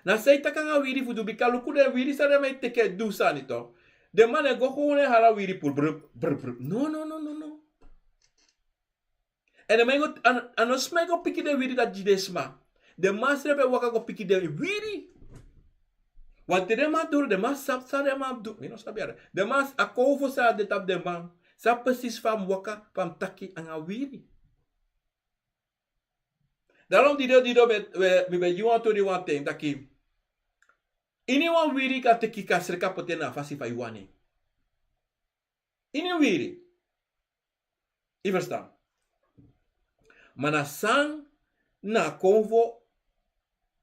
Na san yu taki anga wiri fu du, bika luku den wiri san den man e teke e du sani to. Den man e go kon e hala wiri puru brr, brr, brr. No, no, no, no, no. En den man e go, a no, a no sma e go piki den wiri dati gi den sma. Den man srefi e waka go piki den wiri. Wanten den man doro, den man sabi san den man du. Mi no sabi yere. Den man a konfo san de tapu den man. San precies fa a mu waka, fa a mu taki anga wiri. Daarom dido, dido, mi, mi, mi ben gi wan tori wanten taki. Ini wan wiri kan teki, kan sreka poti en na a fasi fa yu wani. Ini wiri. Yu ferstan. Ma na san na a konfo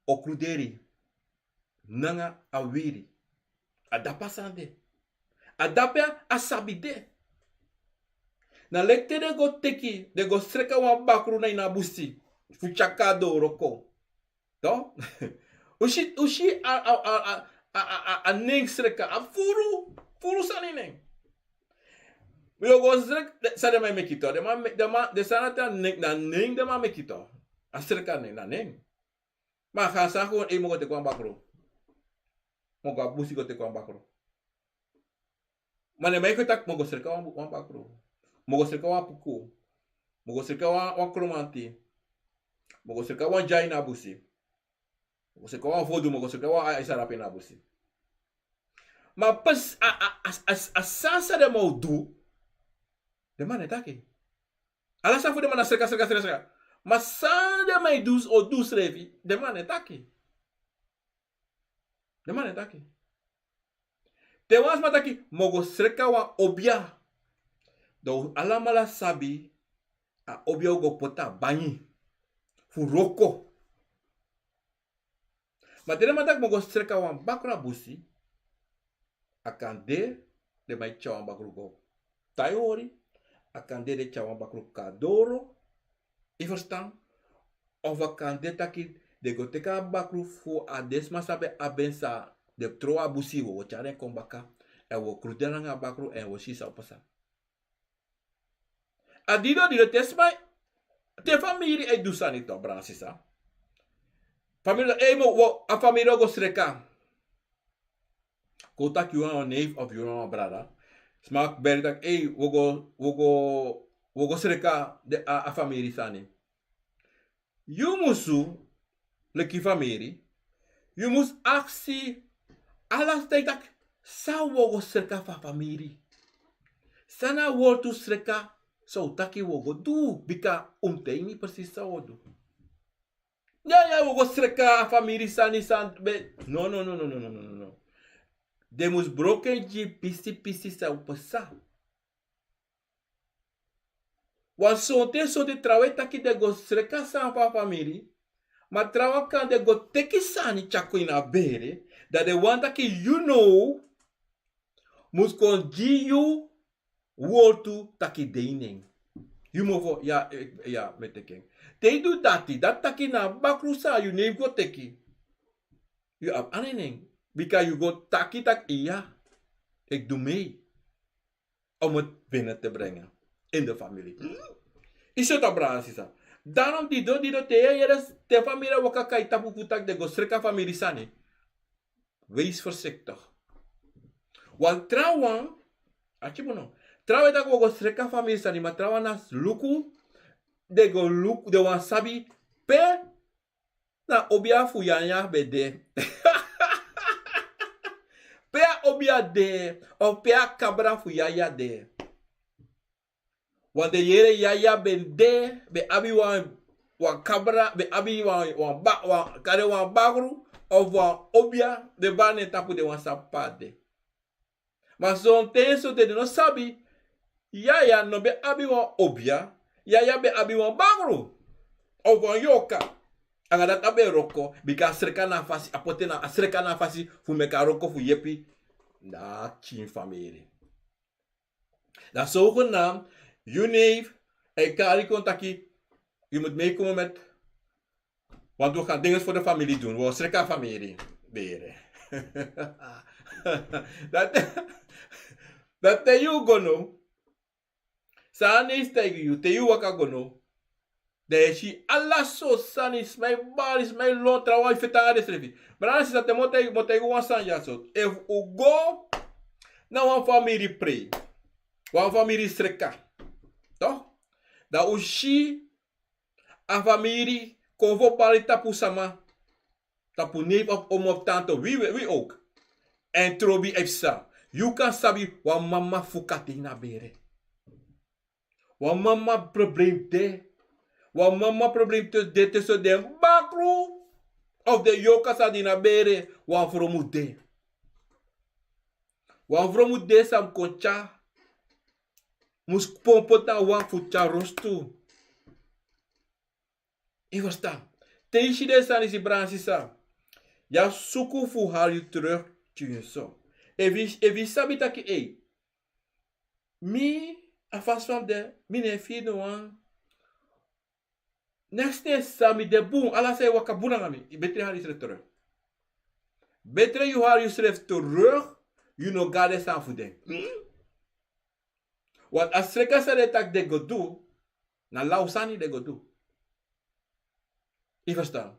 o kruderi nanga a wiri. A dape a sani de. A dape a sabi de. Na leki te den go teki, den go sreka wan bakru na ini a busi fu tyari kon na doro kon. To? Un si, un si a, a, a, a, a, a, a nen sreka, a furu, furu sani nen. Yu o go sreka, san den man e meki to. Den man me-, den man, den sani dati na nen, na nen den man meki to. A sreka nen, na nen. Ma a gaan san gewoon, ei, mi o go teki wan bakru. Mi o go a busi go teki wan bakru. Ma den man e kon taki mi o go sreka wan, wan bakru. Mi o go sreka wan puku. Mi o go sreka wan, wan kromanti. Mi o go sreka wan dyai na busi. Mi o go sreka wan fodu, mi o go sreka wan ai sarape na busi. Ma pas a, a, a, a, a san san den man o du. Den man e taki. Ala san fu den man na sreka, sreka, sreka, sreka. Ma san den man e du, o du srefi, den man e taki. Den man e taki. Te wan sma taki, mi o go sreka wan obia. Dan un alamala sabi, a obia o go poti a banyi. Fu wroko. Ma te den man taki mi o go sreka wan bakru na busi, a kan de, den man e tyari wan bakru go tai hori, a kan de den tyari wan bakru kon na doro, yu ferstan, of a kan de taki den go teki a bakru fu a den sma san ben abi en, san den trow a busi, wi o tyari en kon baka, èn wi o krudu en nanga a bakru, èn wi o si san o pasa. A dido, dido te sma, te famiri e du sani to, brada, sisa. Famiri, ei, mi o, a famiri o go sreka. Kon taki yu na wan neef of yu na wan brada. Sma beri taki, ei, wi o go, wi o go, wi o go sreka den, a, a famiri sani. Yu musu, leki famiri, yu mus aksi ala sma taki, san wi o go sreka fu a famiri. San na wortu sreka, san un taki wi o go du, bika un mus taigi mi precies san wi o du. Ya, ya, wi o go sreka a famiri sani san ben. No, no, no. Den mus broko en gi pisi pisi san o pasa. Wan sonten, sonten trawan e taki den go sreka sani fu a famiri, ma trawan kan den go teki sani tyari kon ini a bere, dan den wani taki yu now mus kon gi yu wortu taki de ini en. Yu mofo, ya, eh, ya, mi e teki en. Te yu du dati, dati taki na a bakru san yu neef go teki. Yu abi ana ini en. Bika yu go taki taki iya, ik doe mee om het binnen te brengen in de familie. Yu si, brada, sisa. Daarom dido, dido te yu e yere te famiri e waka kai tapu fu taki den go sreka famiri sani. Wees voorzichtig. Want trawan, aki bun no. Trawan e taki wi o go sreka famiri sani, ma trawan na luku, den go luku, den wani sabi pe na obia fu yaya ben de. Pe a obia de, of pe a kabra fu yaya de. Want den yere yaya ben de, ben abi wan, wan kabra, ben abi wan, wan ba-, wan, kande wan bakru, of wan obia, den bari en tapu, den wani sabi pe a de. Ma sonten, sonten den no sabi, yaya no ben abi wan obia, yaya ben abi wan bakru, of wan yorka. Anga dati a ben wroko, bika a sreka na a fasi, a poti en na a sreka na a fasi fu meki a wroko fu yepi na a pikin famiri. Dan zogenaamd, yu neef, a e kari kon taki, yu mus meekomen met, want we gaan dingen voor de familie doen. We sreka famiri bere. Dati, dati yu go now. San a neef taigi yu, te yu waka go now, dan yu e si ala sortu sani, sma e bari, sma e lon, trawan, yu feti anga densrefi. Brada, sisa, te mi o taigi, mi o taigi wan sani dyaso. Efu un go na wan famiri prei, wan famiri sreka, toch? Dan un si a famiri kon fu bari tapu sama, tapu neef of oom of tante, wie, wie ook. En trobi e psa. Yu kan sabi wan mama fuka de ini a bere. Wan mama probleem de. Wan mama probleem de tussen den bakru of den yorka san de ini a bere. Wan fromu de. Wan fromu de san kon tyari, mus pon poti na wan fu tyari rostu. Yu ferstan? Te yu si den sani disi, brada, sisa, yu abi suku fu hali yu terug, tyunso. Efu yu, efu yu sabi taki, ei, mi, a fasi fa mi de, mi no e firi no wan. Next thing, san mi de bun, ala san e waka bun nanga mi, yu betre hali yusrefi terug. Betre yu hali yusrefi terug, yu no go na den sani fu den. Want a sreka san den taki den go du, na law sani den go du. Yu ferstan?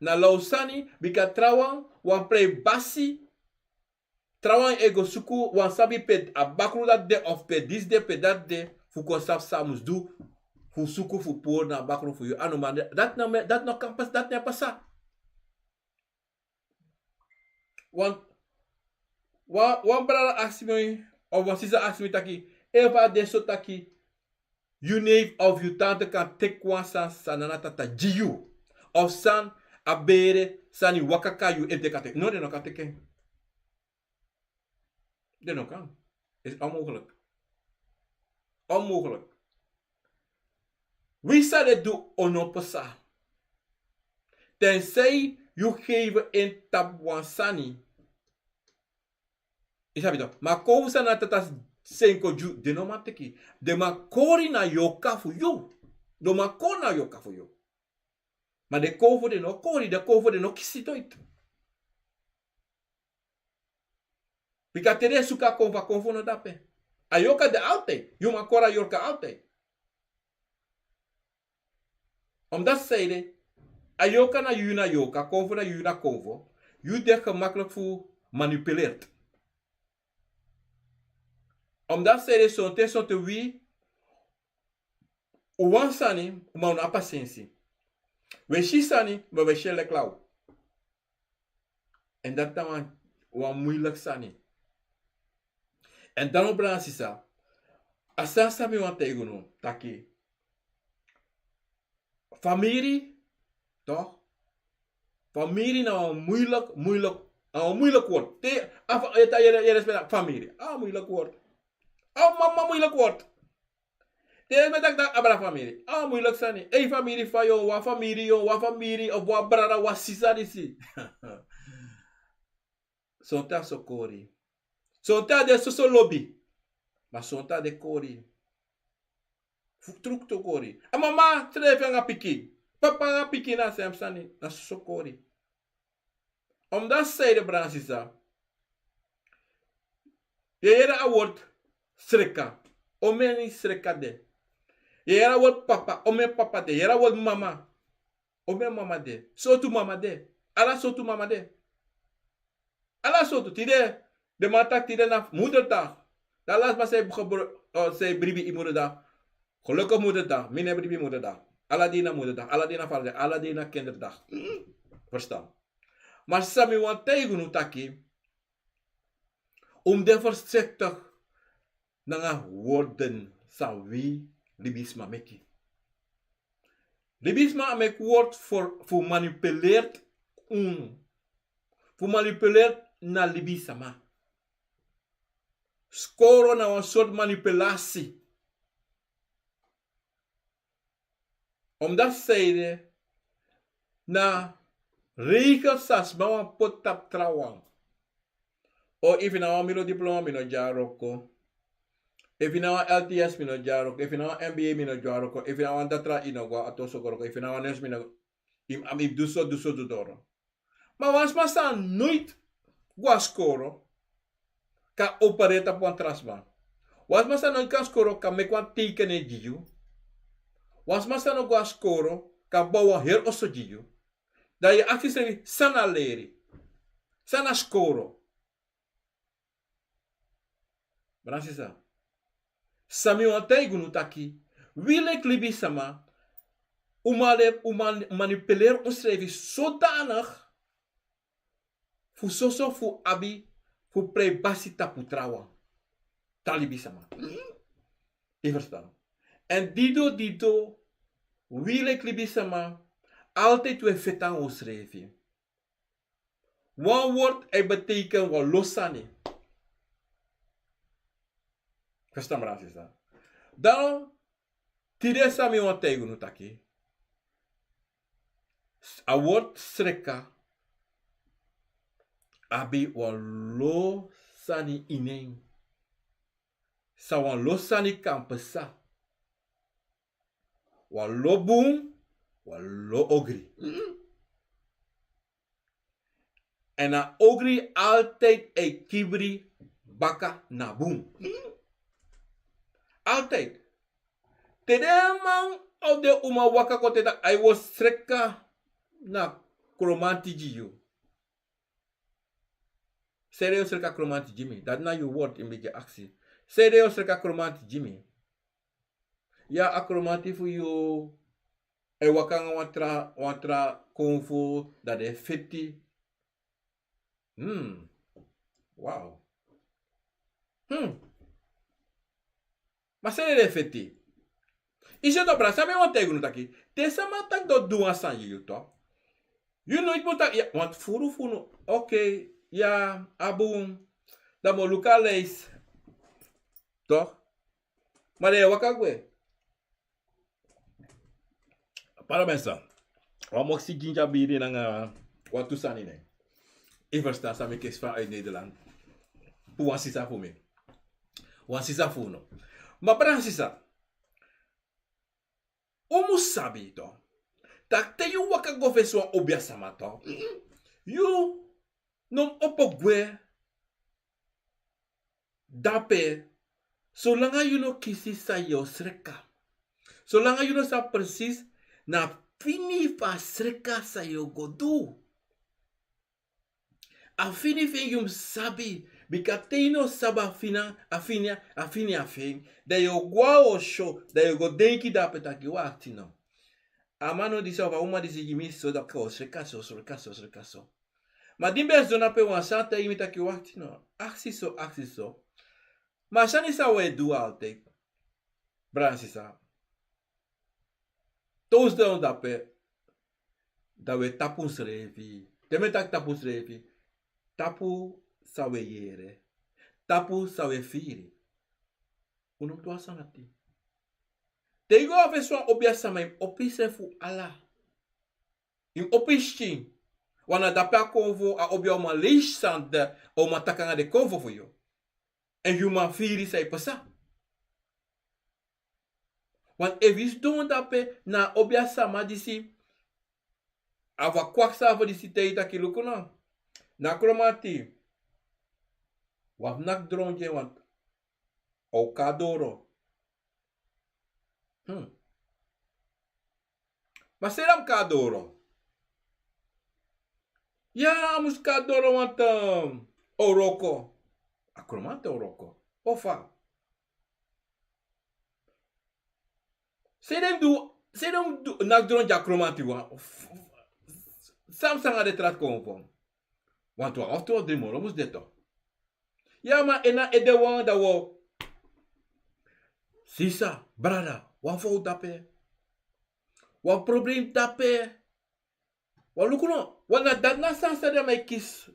Na law sani, bika trawan, wan prei basi, trawan e go suku, wan sabi pe a bakru dati de, of pe disi de, pe dati de, fu kon sabi san a mus du, fu suku fu puru na a bakru fu yu. A no man, dati no, dati no kan pasa, dati no e pasa. Wan, wan, wan brada aksi mi, of wan sisa aksi mi taki, efu a de so taki, yu neef of yu tante kan teki wan sani san Nana Tata gi yu, of san a bere sani waka kon na yu, efu den kan teki. No, den no kan teki en. Den no kan. Is onmogelijk. Onmogelijk. Wi san den du o no pasa. Tenzij yu geven in tapu wan sani. Yu sabi toch, ma kon fu san Nana Tata seni kon gi yu, den no man teki. Den man kori na yorka fu yu. Den man kori na yorka fu yu. Ma den kon fu den no kori, den kon fu den no kisi toit. Bika te den suku a kon fu, a kon fu no de ape. A yorka de altijd. Yu man kori a yorka altijd. Omdat zij de, a yorka na yu na yorka, kon fu na yu na kon fu, yu de gemakkelijk fu manipuleert. Omdat zij de, sonten, sonten wi, un wani sani, ma un no abi pasensi. Wi e si sani, ma wi e si en leki law. En dati na wan, wan moeilijk sani. En dan, brada, sisa, a sani san mi wani taigi unu taki, famiri, toch? Famiri na wan moeilijk, moeilijk, na wan moeilijk woord. Te, a fa-, e ta, yere, yere spera famiri. A moeilijk woord. A mama moeilijk woord. Te mi taki taki abra famiri. A moeilijk sani. Ei famiri fa yu, wan famiri yu, wan famiri, of wan brada, wan sisa disi. Sonten a so kori. Sonten a de soso lobi. Ma sonten a de kori. Fu truk tu kori. A mama srefi anga pikin. Papa anga pikin na sem sani, na soso kori. Omdat zij de, brada, sisa. Yu e yere a woord sreka. Omeni sreka de. Yu e yere a woord papa. Omeni papa de. Yu e yere a woord mama. Omeni mama de. Sortu mama de. Ala sortu mama de. Ala sortu. Tide, den man taki tide na moederdag. Dan ala sma san e gebru-, eh, san e bribi ini moederdag. Gelukkig moederdag. Mi no e bribi moederdag. Ala dei na moederdag. Ala dei na vaderdag. Ala dei na kinderdag. Mm. Verstaan? Ma san mi wani taigi unu taki, un mus de voorzichtig nanga woorden san wi libisma meki. Libisma meki woord fu, fu manipuleert unu. Fu manipuleert na libisma. Skoro na wan soort manipulatie. Omdat zij de, Na regel san sma wani poti tapu trawan. O, efu yu na wan milo diploma, mi no gi yu a wroko. Efu yu na wan L T S, mi no gi yu a wroko. Efu yu na wan M B A, mi no gi yu a wroko. Efu yu na wan datra, yu no go a toso go wroko. Efu yu na wan nurse, mi no, yu, yu du so, du so, du doro. Ma wan sma san noiti go a skoro kan operate tapu wan tra sma. Wan sma san no kan skoro kan meki wan tekening gi yu. Wan sma san no go a skoro kan bow wan heri oso gi yu. Dan yu e aksi yusrefi san na leri, san na skoro. Brada nanga sisa, san mi wani taigi unu taki, wi leki libisma, un man le-, un man manipuleri unsrefi zodanig fu soso fu abi fu prei basi tapu trawan, tra libisma. Yu ferstan? Èn didon didon wi leki libisma altijd wi e feti nanga unsrefi. Wan wortu e beteken wan lo sani. Ferstan, brada nanga sisa? Dan tide san mi wani taigi unu taki, a wortu sreka abi wan lo sani ini en. San wan lo sani kan pasa. Wan lo bun, wan lo ogri. Èn a ogri altijd e kibri baka na bun. Altijd. Te den man of den uma waka kon taki a e o sreka na kromanti gi yu. Sanede yu o sreka kromanti gi mi? Dati na yu wortu, yu mi e aksi. Sanede yu o sreka kromanti gi mi? Ya, a kromanti fu yu e waka nanga wan tra, wan tra konfo, dan den e feti. Hmm. Wow. Hmm. Ma sanede den e feti? Yu si, to, brada, san mi wani taigi unu taki, te sama taki den o du wan sani gi yu, to, yu no mus taki, ya, want furu fu unu, okay, ya, a bun, dan mi o luku a leisi, to. Ma den e waka gwe. Para mi sa. Wan moksi ginja biri nanga wan tu sani, ne. Yu ferstan san mi kisi fa uit Nederland. Fu wan sisa fu mi. Wan sisa fu unu. Ma brada nanga sisa, un mus sabi, to, taki te yu waka go fesi wan obiasama, to, yu no mus opo gwe dape, solanga yu no kisi san yu o sreka. Solanga yu no sabi presis na fini fu a sreka san yu o go du. A fini fu en yu mus sabi, bika te yu no sabi a fini, a fini, a fini, a fini, dan yu o go a oso, dan yu o go denki dape taki, wakti no. A man no disi of a uma disi gi mi so, dan mi o sreka so, sreka so, sreka so. Ma di mi ben sidon dape, wan sani taigi mi taki, wakti no, aksi so, aksi so. Ma a sani san wi e du altijd, brada nanga sisa, te un sidon dape, dan wi e tapu unsrefi. Te mi e taki tapu unsrefi, tapu san wi e yere, tapu san wi e firi. Un no mus du a sani dati. Te yu go a fesi wan obiasama, yu mus opo yusrefi fu ala. Yu mus opo yu skin. Want na dape a konfo, a obiauma leisi san a uma taki nanga den konfo fu yu. Èn yu man firi san e pasa. Want efu yu sidon dape, na a obiasama disi, a fu a kwaksafu disi, taigi yu taki, luku no, na kromanti, wi abi naki dron gi en, want a o kon a doro. Hmm. Ma sanede a mus kon a doro? Ya, a mus kon a doro, want, um, a o wroko. A kromanti a o wroko. Of fa? Sanede a mus du, sanede a mus du, naki dron gi a kromanti wan. San mus nanga den tra konfo? Want wan of tu of dri moro mus de, to. Ya, ma en na ede wan, dan wi o, sisa, brada, wan fowtu dape. Wan problem dape. Wan luku no, want na dati na san san den man e kisi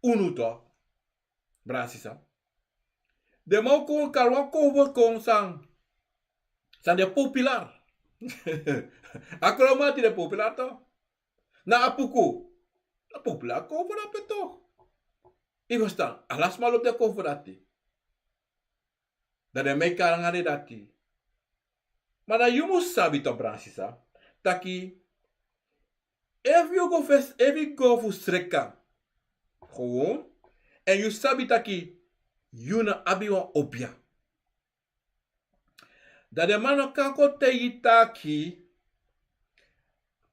unu, to. Brada nanga sisa, den man o kon kari wan konfo kon san, san de popular. A kromanti de popular, to. Na a puku. Na puku la kon fu dape to. Yu ferstan, ala sma lobi den kon fu dati. Dan den meki a nanga den dati. Ma dan yu mus sabi to, brada sisa, taki efu yu go fesi, efu yu go fu sreka, gewoon, èn yu sabi taki yu no abi wan obia, dan den man no kan kon taigi taki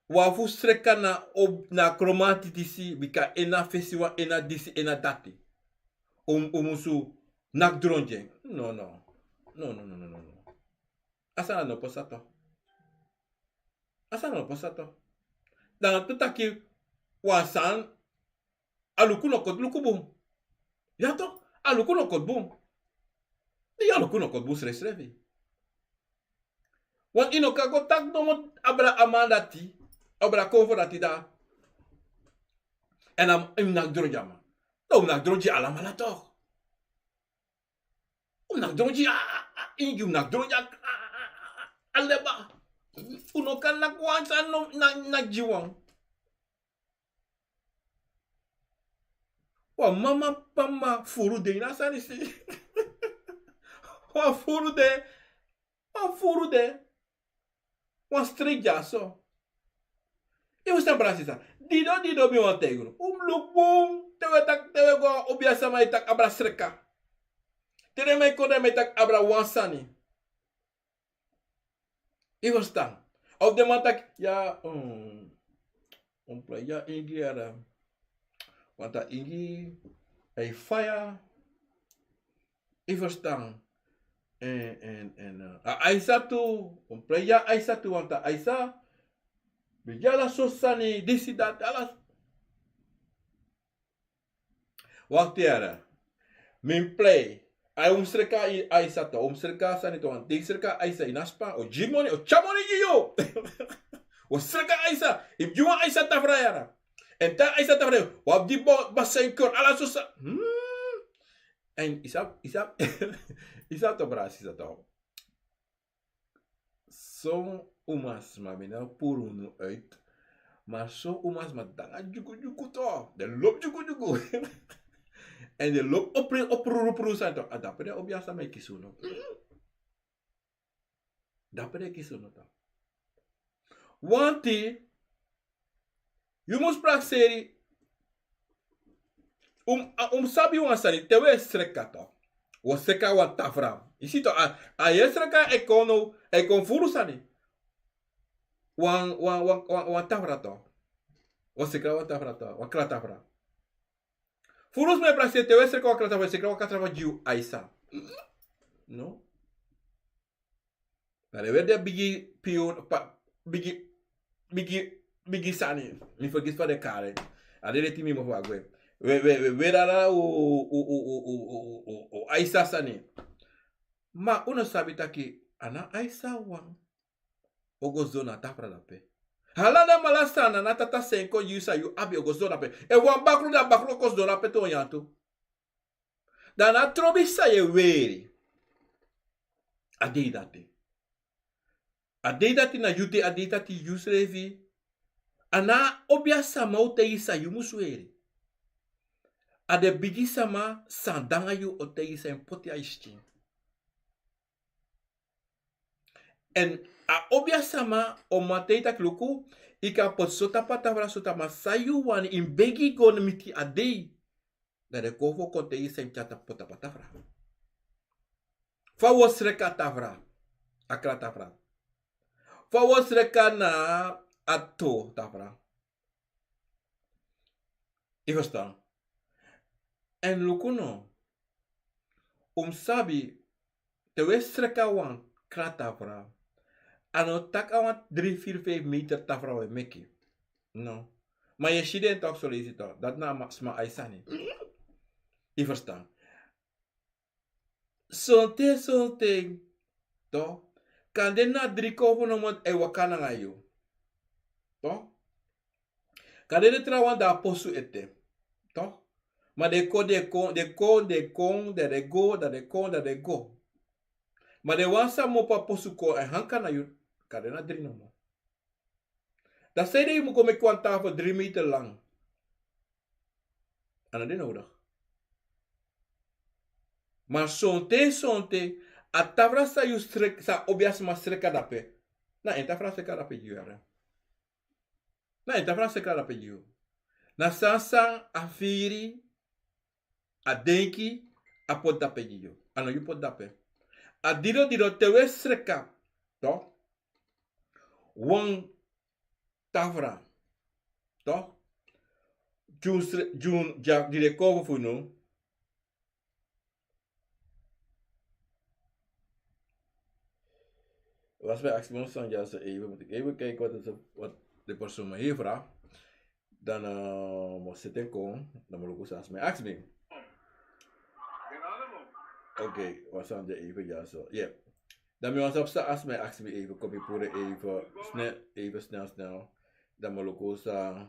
wan fu sreka na, na kromanti disi, bika en na fesi wan, en na disi, en na dati. Un, un musu naki dron gi en. No, no. No, no, no, no, no, no. A sani no pasa to. A sani no pasa to. Dan tu taki wan sani, a luku no koti luku bun. Ya to, a luku no koti bun. Di a luku no koti bun srefsrefi. Want yu no kan go taki nomo abra a man dati, abra a konfo dati da. Èn a mus naki dron gi a man. Dan un mus naki dron gi alamala toch. Un mus naki dron gi a, a, a, ingi, un mus naki dron gi a, a, a, a, a leba. Un no kan naki wan sani no, na, naki gi wan. Wan mama, mama furu de ini a sani si. Wan furu de, wan furu de. Wan strei dyaso. Yu mus sabi, brada sisa. Dido, dido, mi wani taigi unu. Un mus luku bun, te wi e taki, te wi e go a obia sama e taki abra sreka. Te den man e kon, den man e taki abra wan sani. Yu ferstan? Of den man taki, ya, um, un plei ya ingi yara. Want a ingi, a e faya. Yu ferstan? En, en, en, eh, a Aisa tu, un plei ya Aisa tu, want a Aisa, bigi ala so sani, disi, dati, ala. Wakti yara. Mi mus plei. A yu mus sreka Aisa tu, un mus sreka sani tu, want te yu sreka Aisa ini a span, o gi moni, o tyari moni gi yu. Un sreka Aisa, yu mus gi wan Aisa tafra yara. En te a Aisa tafra yara, wan abi di bo, ba senker, ala so sa. Hmm. En yu sabi, yu sabi, yu sabi to, brada sisa, to. Son umasma, mi no puru unu uit. Ma son umasma de nanga dyugudyugu to. Den lobi dyugudyugu. En den lobi opru, opru, opru sani to. A dape den obia sama e kisi unu. Dape den e kisi unu to. Wanti, yu mus prakseri. Un, a, un sabi wan sani, te wi e sreka to. Wi o sreka wan tafra. Yu si to, a, a yu e sreka, a e kon now, a e kon furu sani. Wan, wan, wan, wan, wan tafra to. Wi o sreka wan tafra to, wan kratafra. Furu sma e prakseri, te wi e sreka wan kratafra, wi e sreka wan kratafra gi yu Aisa. No? Na den weri den bigi piun, pa, bigi, bigi, bigi sani. Mi fergiti fa den kari en. A den leti mi mofo a gwe. We, we, we, we dada o, o, o Aisa sani. Ma un no sabi taki a na Aisa wan o go sidon na tafra dape. Ala den mala sani na tata seni kon gi yu san yu abi o go sidon dape. Efu wan bakru de, a bakru o kon sidon dape tu, o nyan tu. Dan na trobi san yu e weri. A dei dati. A dei dati na yu dei, a dei dati yu srefi. A na obia sama o taigi san yu mus weri. A den bigi sama san de nanga yu o taigi san yu poti a yu skin. En a obia sama o man taigi taki luku, yu kan poti so tapu a tafra, so tapu, ma san yu wani, yu mus begi go miti a dei. Dan den kon fu kon taigi san yu tyari tapu, poti tapu a tafra. Fa wi o sreka a tafra, a kratafra. Fa wi o sreka na a to tafra. Yu ferstan? En luku no. Un mus sabi, te wi e sreka wan kratafra, a no taki a wan dri, firi, feifi meter tafra wi e meki. No. Ma yu e si den tok so leisi tok. Dati na a sma ai sani. Yu ferstan? Sonten, sonten, to, kande na dri kon fu nomo e waka nanga yu. To? Kande den trawan de a posu ete. To? Ma den kon, den kon, den kon, den kon, dan den go, dan den kon, dan den go. Ma den wan san mu opo a posu kon e hanka na yu, kande na dri nomo. Dan sanede yu mus go meki wan tafel dri meter lang? A no de nodig. Ma sonten sonten a tafra san yu srek, san obiasma sreka dape, na en tafra sreka dape gi yu yara. Na en tafra sreka dape gi yu. Na san san a firi, a denki, a poti dape gi yu. A no yu poti dape. A dido dido te we sreka, to, wan tafra, to, dyun sre- dyun dya di de kovo fu unu. Wan sma e aksi mi wan sani dya so, even mus even kijken wat de persoon mi heri vraag. Dan mi o seti en kon, dan mi o luku san a sma e aksi mi. Oké, wan sani dya even dya so. Dan mi wani sabi san a sma e aksi mi, even kon mi puru en even snel, even snel snel. Dan mi o luku san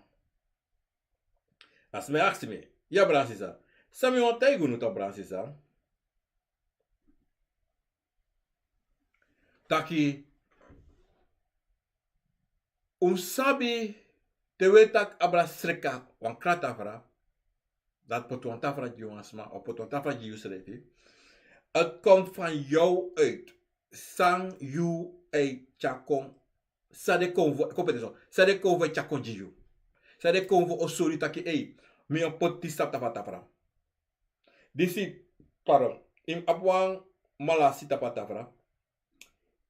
a sma e aksi mi. Ya, bransisa. San mi wani taigi unu, to, bransisa, taki un mus sabi, te we taki abra sreka wan kran tafra, dati poti wan tafra gi wan sma of poti wan tafra gi yusrefi. Het komt van jou uit. San yu e tyari kon, san den konfo, kon peti so, san den konfo e tyari kon gi yu. San den konfo o sori yu taki, ei, mi o poti disi tapu a tafra. Disi, pardon, yu mus abi wan malasi tapu a tafra.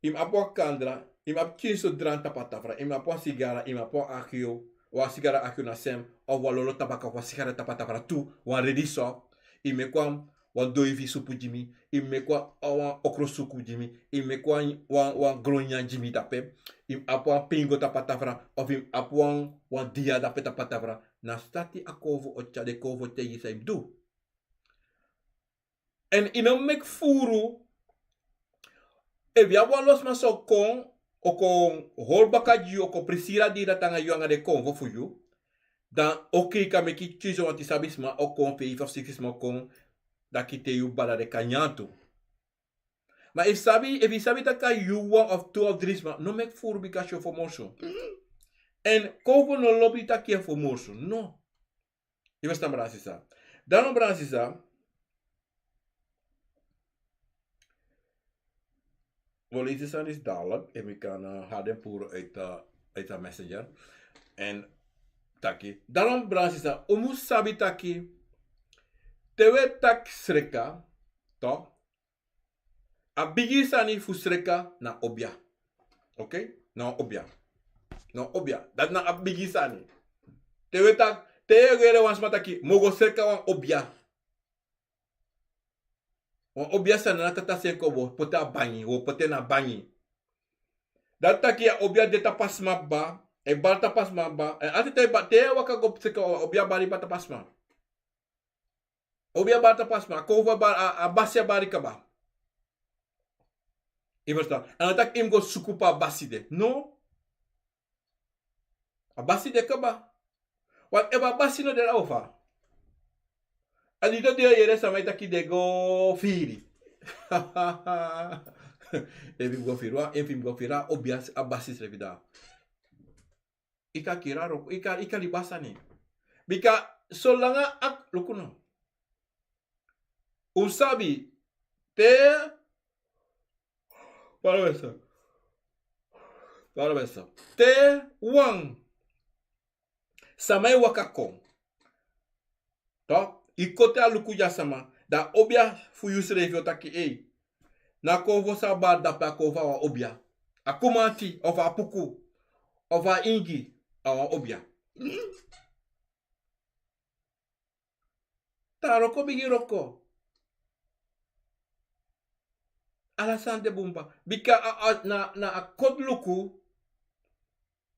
Yu mus abi wan kandra, yu mus abi kinso drank tapu a tafra, yu mus abi wan sigara, yu mus abi wan akio, wan sigara akio na sem, of wan lolo tabaka, of wan sigara tapu a tafra tu, wan redi so. Yu mus meki wan, wan doifi supu gi mi, yu mus meki wan, wan okro suku gi mi, yu mus meki wan, wan, wan gron nyan gi mi dape, yu mus abi wan pingo tapu a tafra, of yu mus abi wan, wan dia dape tapu a tafra. Na sati a konfo o tyari, den konfo o taigi yu san yu mus du. Èn yu no mus meki furu. Efu yu abi wan lo sma san o kon, o kon hori baka gi yu, o kon prisiri a dei dati nanga yu, nanga den konfo fu yu, dan oké, yu kan meki tyuso, wanti sabi sma o kon, feifi of siksi sma o kon, dati kiti yu bada, den kan nyan tu. Ma efu yu sabi, efu yu sabi taki a yu wan of tu of dri sma, no meki furu, bika a syofomoso. Èn konfo no lobi taki yu e fomoso, no. Yu e ferstan, bransisa? Dan no, bransisa, wi o leisi sani disi dadelijk, efu mi kan, eh, hari den puru uit, eh, uit a messenger. Èn taki, dan no, bransisa, un mus sabi taki, te we taki sreka, to, a bigi sani fu sreka na obia. Oké? Na obia. Na obia. Dati na a bigi sani. Te we taki, te yu e yere wan sma taki mi o go sreka wan obia. Wan obia sani na tata sen kon, wi o poti a bangi, wi o poti en na bangi. Dati taki a obia de tapu a sma kaba, e bari tapu a sma kaba, èn a ten te yu waka go sreka, a obia bari kaba tapu a sma. A obia bari tapu a sma, a konfo a bari, a, a basi a bari kaba. Yu e ferstan? A no taki yu mus go suku pe a basi de. No. A basi de kaba. Want efu a basi no de, dan fa? A dei dati yu e yere sma e taki den go firi. Efu yu mus go firi wan, efu yu mus go firi a obia, a basi srefi, dan yu kan kiri a wroko, yu kan, yu kan libi a sani. Bika solanga a, luku no. Un sabi, te, pardon, mi e stop. Pardon, mi e stop. Te wan sama e waka kon, to, yu koti a luku gi a sama, dan a obia fu yusrefi o taki, ei, na konfo san a bari dape, a konfo a wan obia. A kumanti, of a puku, of a ingi, a wan obia. Te a wroko bigin wroko, ala sani de bun kaba. Bika a, a, na, na a koti luku,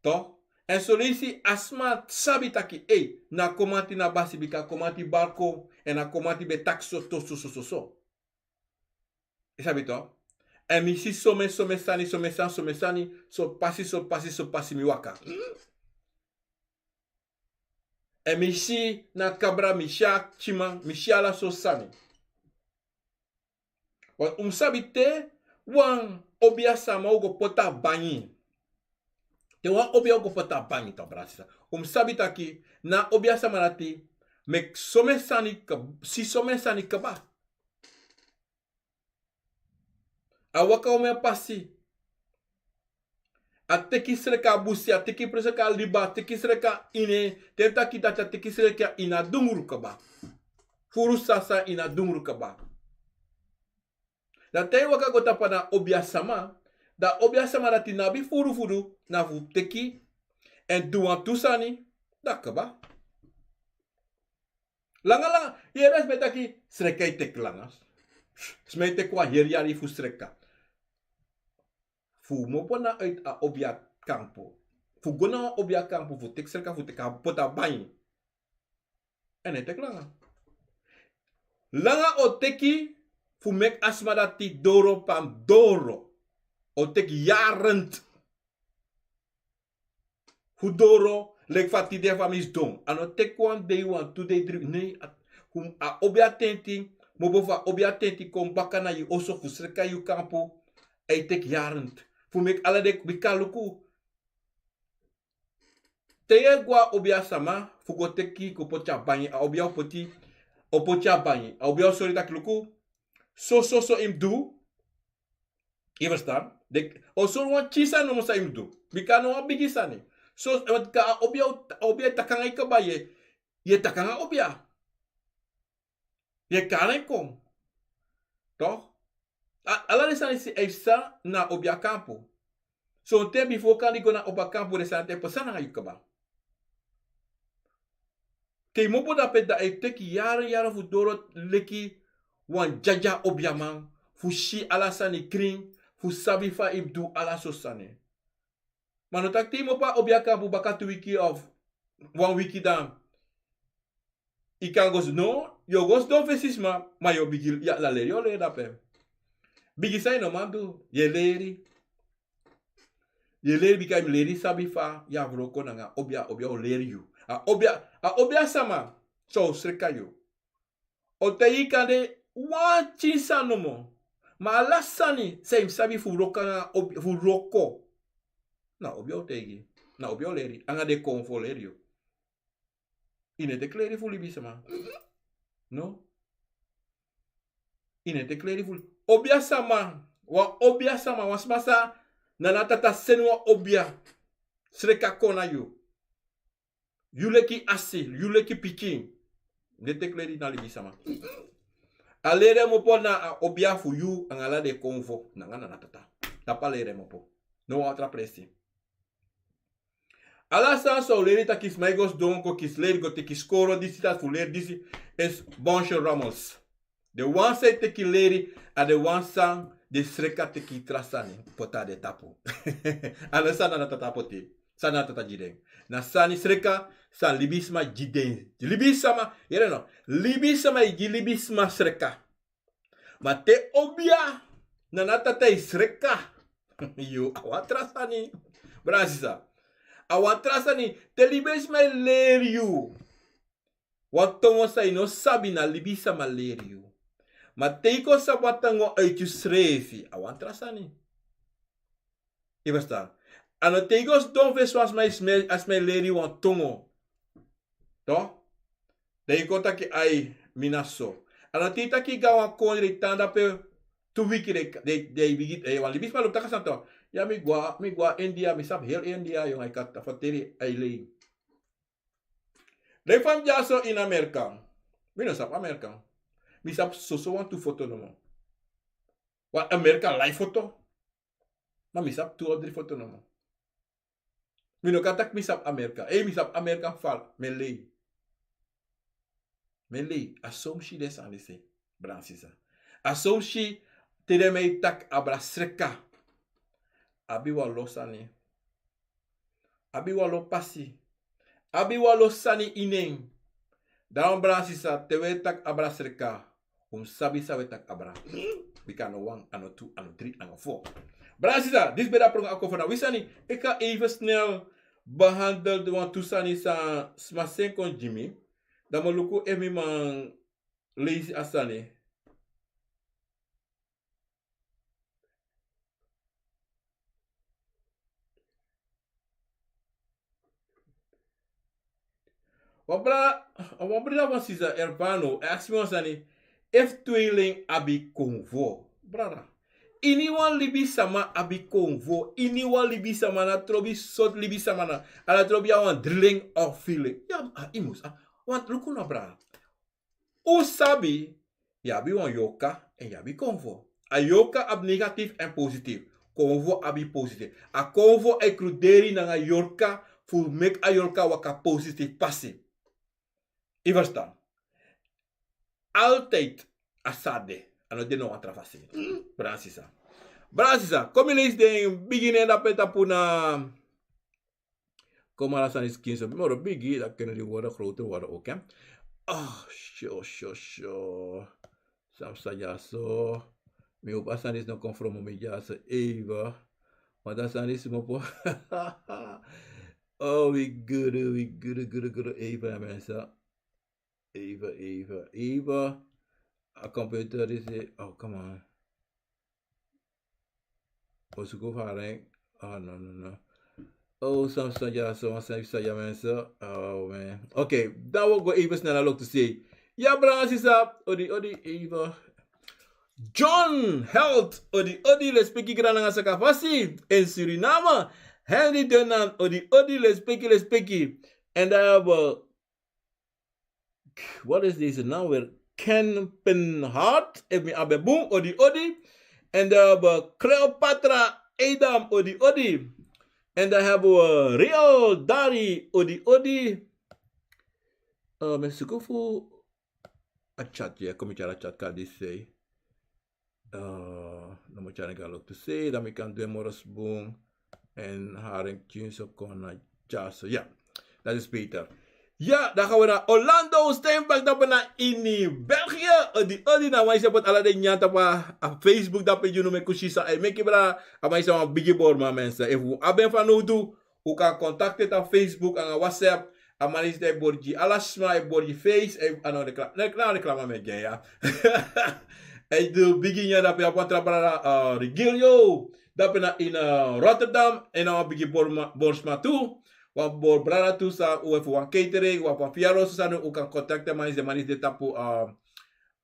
to. Èn son leisi a sma sabi taki, ei, na kumanti, na basi, bika kumanti bari kon, èn na kumanti ben taki so, to, so, so, so, so. Yu sabi, to. Èn mi si somen, somen sani, somen sani, somen sani, so pasi, so pasi, so pasi mi waka. Èn mi si na kabra, mi si a tyiman, mi si ala sortu sani. Want un mus sabi, te wan obia sama o go poti a bangi, Te wan obia o go poti a bangi, to, brada, sisa. Un mus sabi taki na a obia sama dati meki somen sani kaba, si somen sani kaba. A waka omen pasi. A teki sreka busi, a teki sreka liba, a teki sreka ini, te taki dati a teki sreka ini a dungru kaba. Furu sasa ini a dungru kaba. Dan te yu waka go tapu na obia sama, dan obia sama dati no abi furu furu, na fu teki, èn du wantu sani, dan kaba. Langa langa, yere sma e taki, sreka e teki langa. Sma e teki wan heri yari fu sreka. Fu mopo na uit a obia kampu. Fu go na wan obia kampu, fu teki sreka, fu teki a poti a bangi. Èn e teki langa. Langa o teki fu meki a sma dati doro pe a mus doro. O teki yaren. Fu doro, leki fa tide fa mi sidon. A no teki wan dei, wantu dei, dri, nei, a, fu a obia tenti, mopo fu a obia tenti kon baka na yu oso fu sreka yu kampu, a e teki yaren. Fu meki ala den bika luku. Te yu e go a obia sama, fu go teki go poti a bangi, a obia o poti, o poti a bangi, a obia o sori taki luku. So, so, so yu mus du, Yu e ferstan? Den o sori wan pikin sani nomo san yu mus du. Bika a no wan bigi sani. So, want ka a obia, a obia e taki nanga yu kaba, yu e, yu e taki nanga a obia. Yu e kari en kon. Toch? A, ala den sani disi e psa na obia kampu. Sonten bifo kande yu go na obia kampu, den sani dati e psa nanga yu kaba. Te yu mopo dape, dan a e teki yaren, yaren fu doro leki wan dyadya obiaman, fu si ala sani krin, fu sabi fa yu mus du ala so sani. Ma no taki te yu mopo a obia kampu baka tu wiki of wan wiki, dan yu kan go sidon, yu o go sidon fesi sma, ma yu o bigin, ya, ala leri yu o leri dape. Bigi san yu no man du, yu e leri. Yu e leri bika yu mus leri sabi fa yu e wroko nanga obia, obia o leri yu. A obia, a obia sama san o sreka yu. O taigi yu kande wan pikin sani nomo. Ma ala sani san yu mus sabi fu wroko nanga obia, fu wroko. Na obia o taigi. Na obia o leri. Anga den konfo o leri yu. Yu no e teki leri fu libisma. No. Yu no e teki leri fu obiasma. Wan obiasma, wan sma san Nana Tata seni wan obia sreka kon na yu. Yu leki asi, yu leki pikin. No e teki leri na libisma. A leri e mopo na a obia fu yu anga ala den konfo nanga Nana Tata. Tapu a leri e mopo. No wan tra presi. Ala san san o leri taki sma e go sidon go kisi leri, go teki skoro disi, taki fu leri disi, is bonche rommels. Den wan san e teki leri, a den wan san den sreka teki tra sani poti na den tapu. A no san Nana Tata poti, san Nana Tata gi den. Na sani sreka san libisma gi den. Libisma, yere no? Libisma e gi libisma sreka. Ma te obia Nana Tata e sreka yu, a wan tra sani. Brada sisa, a wan tra sani. Te libisma e leri yu wan tongo san yu no sabi, na libisma leri yu. Ma te yu kon sabi wan tongo uit yusrefi, a wan tra sani. Yu e ferstan? A no te yu go sidon fesi wan sma, a sma e leri yu wan tongo. Toch? Dan yu kon taki ai, mi na so. A no te yu taki yu go na wan kondre, yu tan dape tu wiki, den, den, den bigin, eh, wan libisma lobi taki san toch. Ya, mi go na, mi go na India, mi sabi heri India, yu nanga yu kati, a fateri ai lei. Leki fa mi dyaso ini Amerika. Mi no sabi Amerika. Mi sabi soso wantu foto nomo. Wan Amerika lai foto. Ma mi sabi tu of dri foto nomo. Mi no kan taki mi sabi Amerika. Ei, mi sabi Amerika fal, mi e lei. Mi e lei, a so mi si den sani disi, brada sisa. A so mi si te den man e taki abra sreka. Abi wan lo sani. Abi wan lo pasi. Abi wan lo sani ini en. Dan brada sisa, te wi e taki abra sreka, un mus sabi san wi e taki abra. Bika a no wan, a no tu, a no dri, a no fo. Brada sisa, disi ben de a program Ako Fana Wi Sani. Eki a even snel behandel den wantu sani san sma seni kon gi mi. Dan mi o luku efu mi man leisi a sani. Wan brada, wan brada wan sisa erfano, e aksi mi wan sani, efu tweeling abi konvo. Brada, iniwan libisama abi konvo, iniwan libisama na trobi sot libisama na, ala trobi a wan drilling of feeling. Ya, a imus, a, want luku na brada. Un sabi, yu abi wan yorka, èn yu abi konvo. A yorka abi negatief èn positief. Konvo abi positief. A konvo e kruderi nanga yorka, fu meki a yorka waka positief pasi. Yu ferstan? Altijd a sade. A no de no wan tra fasi. Brada sisa. Brada sisa, kon mi leisi den bigin en dape tapu na. Kon mi ala sani skin so moro bigi, dan kunnen die worden groter worden ook, hè. Ah, sho, sho, sho. San psa dyaso? Mi hopi a sani disi no kon fromo mi dyaso even. Want a sani disi mopo. Oh, wi gudu, wi gudu, gudu, gudu. Even, mensen. Even, even, even. A computer disi, oh, come on. O suku fu a ren. Ah, no, no, no. Oh, san psa dyaso, san psa dya, mensen. Oh, man. Oké, dan wi go even snel na loktu sei. Ya, brada sisa, odi, odi, even. John Health, odi, odi, lespeki, grananga, saka fasi. In Suriname. Henry Denan, odi, odi, lespeki, lespeki. En dan hebben we, wat is deze naam weer? Ken Penhart, efu mi abi en bun, odi, odi. En dan hebben we Cleopatra Edam, odi, odi. En dan hebben we Real Dari, odi, odi. Eh, mi e suku fu a chat, ya, kon mi tyari a chat, kan disi sei. Eh, no mi tyari en go na loktu sei, dan mi kan du en moro bun. En hari en tien seconden, dyaso. Ya, dat is beter. Ya, dan gaan we naar Orlando Steinbach, dape na ini België. Odi, odi, na a man disi e poti ala den nyan tapu a Facebook, dape, yu no, meki un si san a e meki, brada. A man disi na wan bigi boriman, mensen. Efu un abi en fanowdu, un kan kontakti en tapu Facebook nanga WhatsApp. A man disi e bori gi ala sma, e bori gi Face, e, a no, recla-, no, no, reclame mi e gi en, ya. A e du bigi nyan dape. Yu abi wan tra brada, eh, Regilio, dape na ini, eh, Rotterdam, en na wan bigi borma-, borsma tu. Wan bori brada tu san un e fu wan catering, wan fu wan fiaro, so san un kan kontakti a man disi, den man disi de tapu, eh,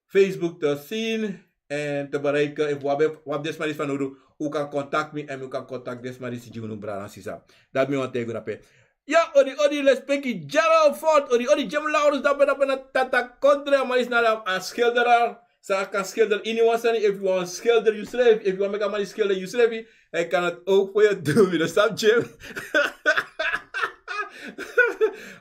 Facebook te zien en te bereiken. Efu un abi, un abi den sma disi fanowdu, un kan kontakti mi en mi kan kontakti den sma disi gi unu, brada, sisa. Dati mi wani taigi unu dape. Ya, odi, odi, lespeki, Gerald Ford, odi, odi, Jim Laurens, dape, dape na Tata Kondre, a man disi na a schilder. San a kan schilder iniwan sani, efu yu wani schilder yusrefi, efu yu wani meki a man disi schilder yusrefi, hij kan het ook voor je doen, yu no sabi, Jim.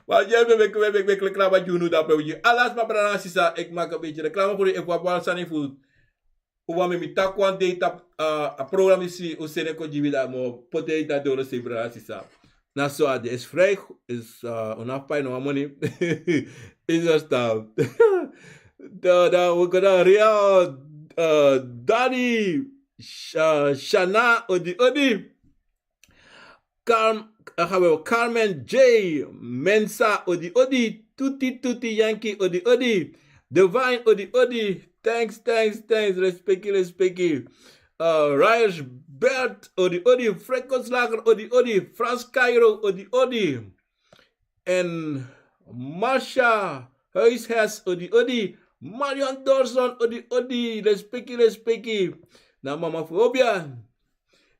Maar Jim, mi e meki, mi e meki, mi e meki reclame gi unu dape, wi gi ala sma, brada, sisa, ik maak een beetje reclame voor u, efu un abi wan sani fu un wani meki mi taki wan dei tapu, eh, a program disi, un seni en kon gi wi, dan mi o poti en doro sei, brada, sisa. Na so a de, is vrij, is, eh, un no abi pai, no wan moni. Is a stap. Dan, dan wi go na Real, eh, Dani, Sha-, Shana, odi, odi. Carm-, eh, gaan we Carmen J, Mensa, odi, odi, Tuti, Tuti, Yankee, odi, odi. Divine, odi, odi. Thanks, thanks, thanks. Respecti, respecti. Eh, Rayers Bert, odi, odi. Freckles Lager, odi, odi. Frans Cairo, odi, odi. En Marsha Huishes, odi, odi. Marion Dorson, odi, odi. Respecti, respecti. Na mama fu Obian.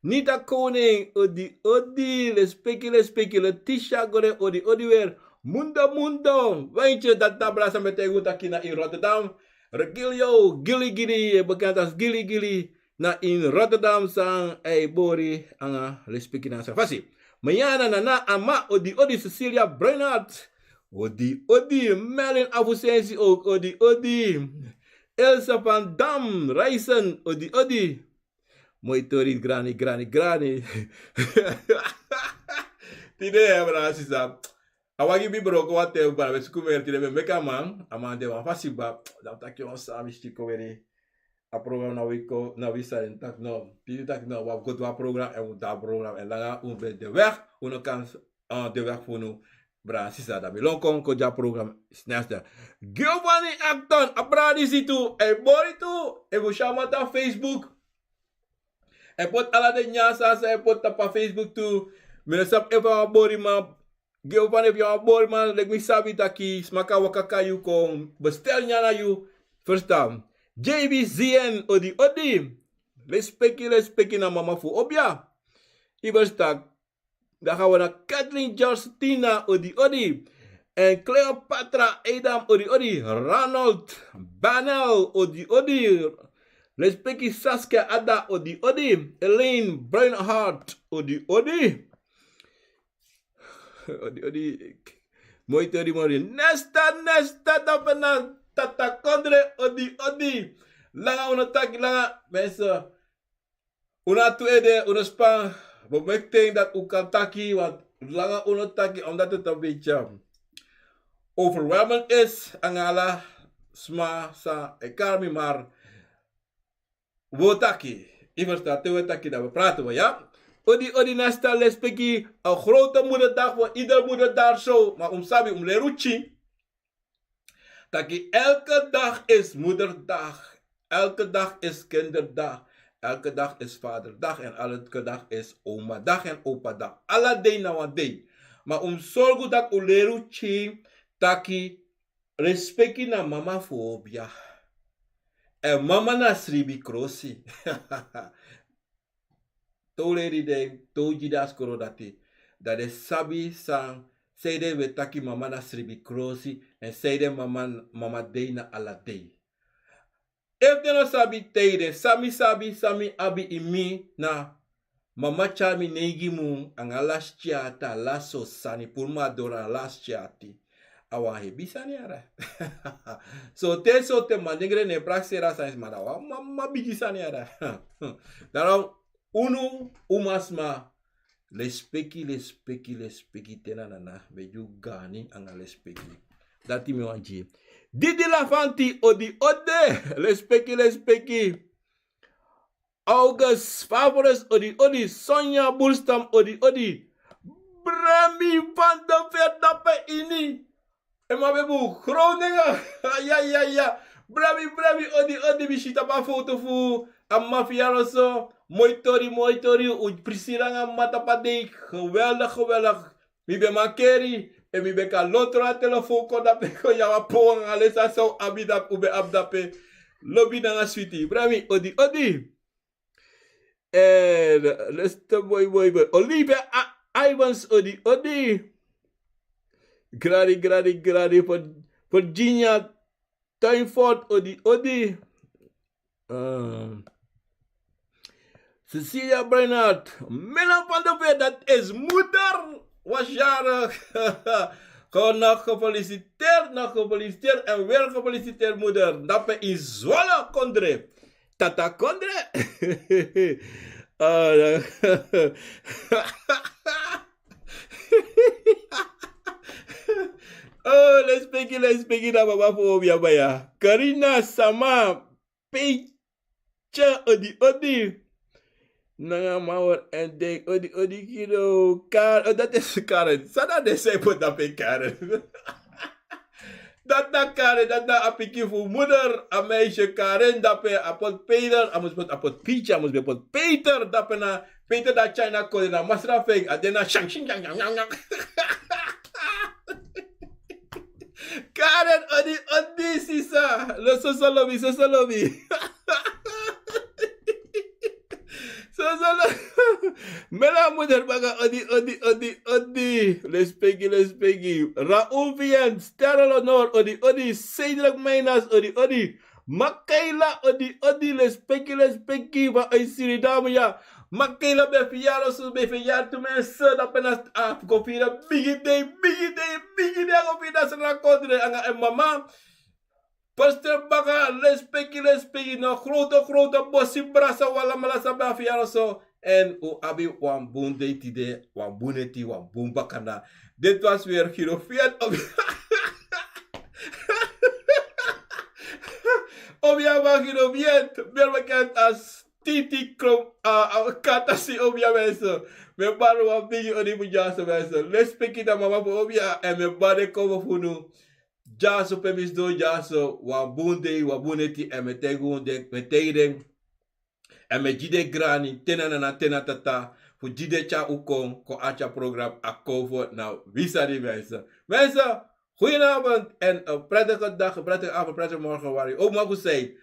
Nita Koning, odi, odi. Respecti, respecti. Letitia Gore, odi, odi weer. Mundo, Mundo. Wijntje, dati na brada san mi e taigi un taki na in Rotterdam. Regilio, Gili Gili, bekend als Gili Gili. Na in Rotterdam san a e bori nanga lespeki nanga saka fasi. Mariana Nana Ama, odi, odi. Cecilia Bruinart, odi, odi. Merlin Afusensi ook, odi, odi. Elsa van Dam, Reisen, odi, odi. Moi tori, grani, grani, grani. Tide, brada, sisa. A wagi mi broko wan ten, brada, mi e suku mi eri tide, mi e meki a man, a man de wan fasi, brada, dan mi taki wan sani, mi stiko weri. A program na wi kon, na wi sani, taki no. Tide taki no, wi abi go du a program, èn wi du a program, èn langa un ben de weg, un no kan, eh, de weg fu unu, brada, sisa, dan mi lon kon, kon gi a program, snel, snel. Giovanni Acton, a brada disi tu, a e bori tu, efu un si a man tapu Facebook. A e poti ala den nyanyan san a e poti tapu a Facebook tu. Mi no sabi efu a wan boriman, Gi yu fani efu yu a wan bori man, leki mi sabi taki sma kan waka kai yu kon bestel nyan na yu. Ferstan. J B Z N, odi odi. Lespeki, lespeki na mama fu obia. Yu ferstan. Dan gaan we naar Kathleen Justina, odi odi. En Cleopatra Adam, odi odi. Ronald Banel, odi odi. Lespeki Saskia Ada, odi odi. Elaine Bernhard, odi odi. Odi odi. Moi tori mori. Nesta, nesta, dape na Tata Kondre, odi odi. Langa un no taki, langa. Mensen, un no abi tu ede, un no span. But mi e denki dati un kan taki, want langa un no taki, omdat het een beetje overwhelmend is, anga ala sma san e kari mi, maar wi o taki. Yu ferstan, te wi e taki, dan wi praten we, ja? Odi, odi, nesta, lespeki, een grote moederdag voor ieder moeder daar zo. Maar un sabi, un leri un taki, elke dag is moederdag. Elke dag is kinderdag. Elke dag is vaderdag. En elke dag is omadag en opadag. Ala dei na wan dei. Maar un sorgu taki un leri un taki, lespeki na mama fu obia. En mama na sribi krosi. Te un leri den, te un gi den a skoro dati, dan den sabi san, sanede wi e taki mama na sribi krosi, en sanede mama, mama dei na ala dei. Efu den no sabi, taigi den. San mi sabi, san mi abi ini mi na, mama tyari mi neigi mun anga lasi tyati, a lasi so sani, puru mi a doro, a lasi tyati. A wan hebi sani yara. So te, so te manengre ne prakseri a sani sma, dan wan mama bigi sani yara. Daarom, unu umasma, lespeki, lespeki, lespeki te na nana, mi e gi un gaani anga lespeki. Dati mi wani gi. Didi Lafanti, odi odi. Lespeki, lespeki. August Favres, odi odi. Sonja Bulstam, odi odi. Bremi van de Ver, dape ini. En mi abi bun Groningen. Ya, ya, ya. Bremi, bremi, odi odi. Mi si tapu a foto fu a mama fu yara so. Moi tori, moi tori. Un prisiri anga mama tapu a dei. Geweldig, geweldig. Mi ben mankeri, en mi ben kan lotro a telefoon kon dape, kon yama pon anga lesa san un abi dape, un ben abi dape. Lobi nanga switi. Bremi, odi odi. En leste, moi, moi, moi. Olivia A-, Ivans, odi odi. Gradi, gradi, gradi. Vir-, Virginia Tuinfort, odi odi. Ehm, Cecilia Bernhard, Mela van de Veer, dat is moeder, was jarig. Gewoon nog gefeliciteerd, nog gefeliciteerd en weer gefeliciteerd, moeder. Dape in Zwolle, Kondre. Tata Kondre. Oh, dan. Oh, lespeki, lespeki na mama fu obia baya. Karina Sama, Peitya, odi odi. Nanga mawar en dei, odi odi, kiro. Kar-, oh, dat is Karen. San na den san e poti dape, Karen? Dat na Karen, dat na a pikin fu moeder, a meisje Karen, dape a poti Peter, a mus poti, a poti Pietje, a mus ben poti Peter, dape na Peter, dat China koli na masra fake, a de na shang, shing, shang, shang, shang, shang. Karen, odi odi, sisa. Lo, soso lobi, soso lobi. Soso lobi. Mela moeder baka, odi odi, odi odi. Lespeki, lespeki. Raoul Vien, Sterre Lenor, odi odi. Cedric Meinas, odi odi. Makaila, odi odi, lespeki, lespeki, van uit Suriname, ya. Makaila ben fiyari, so ben fiyari tu mensen, dape na a go firi bigi dei, bigi dei, bigi dei, a go firi na Sranan Kondre, anga en mama. Pastor Baka, lespeki, lespeki, na grote, grote bosi brasa, wi alamala sabi a fiyari so. En un abi wan bun dei tide, wan bun neti, wan bun bakana. Dit was weer Giro Fiat op, op Yama Giro Fiat, meer bekend als Titi Krom, a, a, Katasi, obia, mensen. Mi e bari wan bigi odi fu dyaso, mensen. Lespeki na mama fu obia, en mi e bari kon fu unu. Dyaso pe mi sidon dyaso, wan bun dei, wan bun neti, en mi e taigi unu den, mi e taigi den. En mi e gi den grani, te na nana, te na tata. fu gi den tyari un kon, kon arki a program Akomfo na wi sani, mensen. Mensen, goedenavond en een prettige dag, een prettige avond, prettige morgen, waar u ook mag zijn.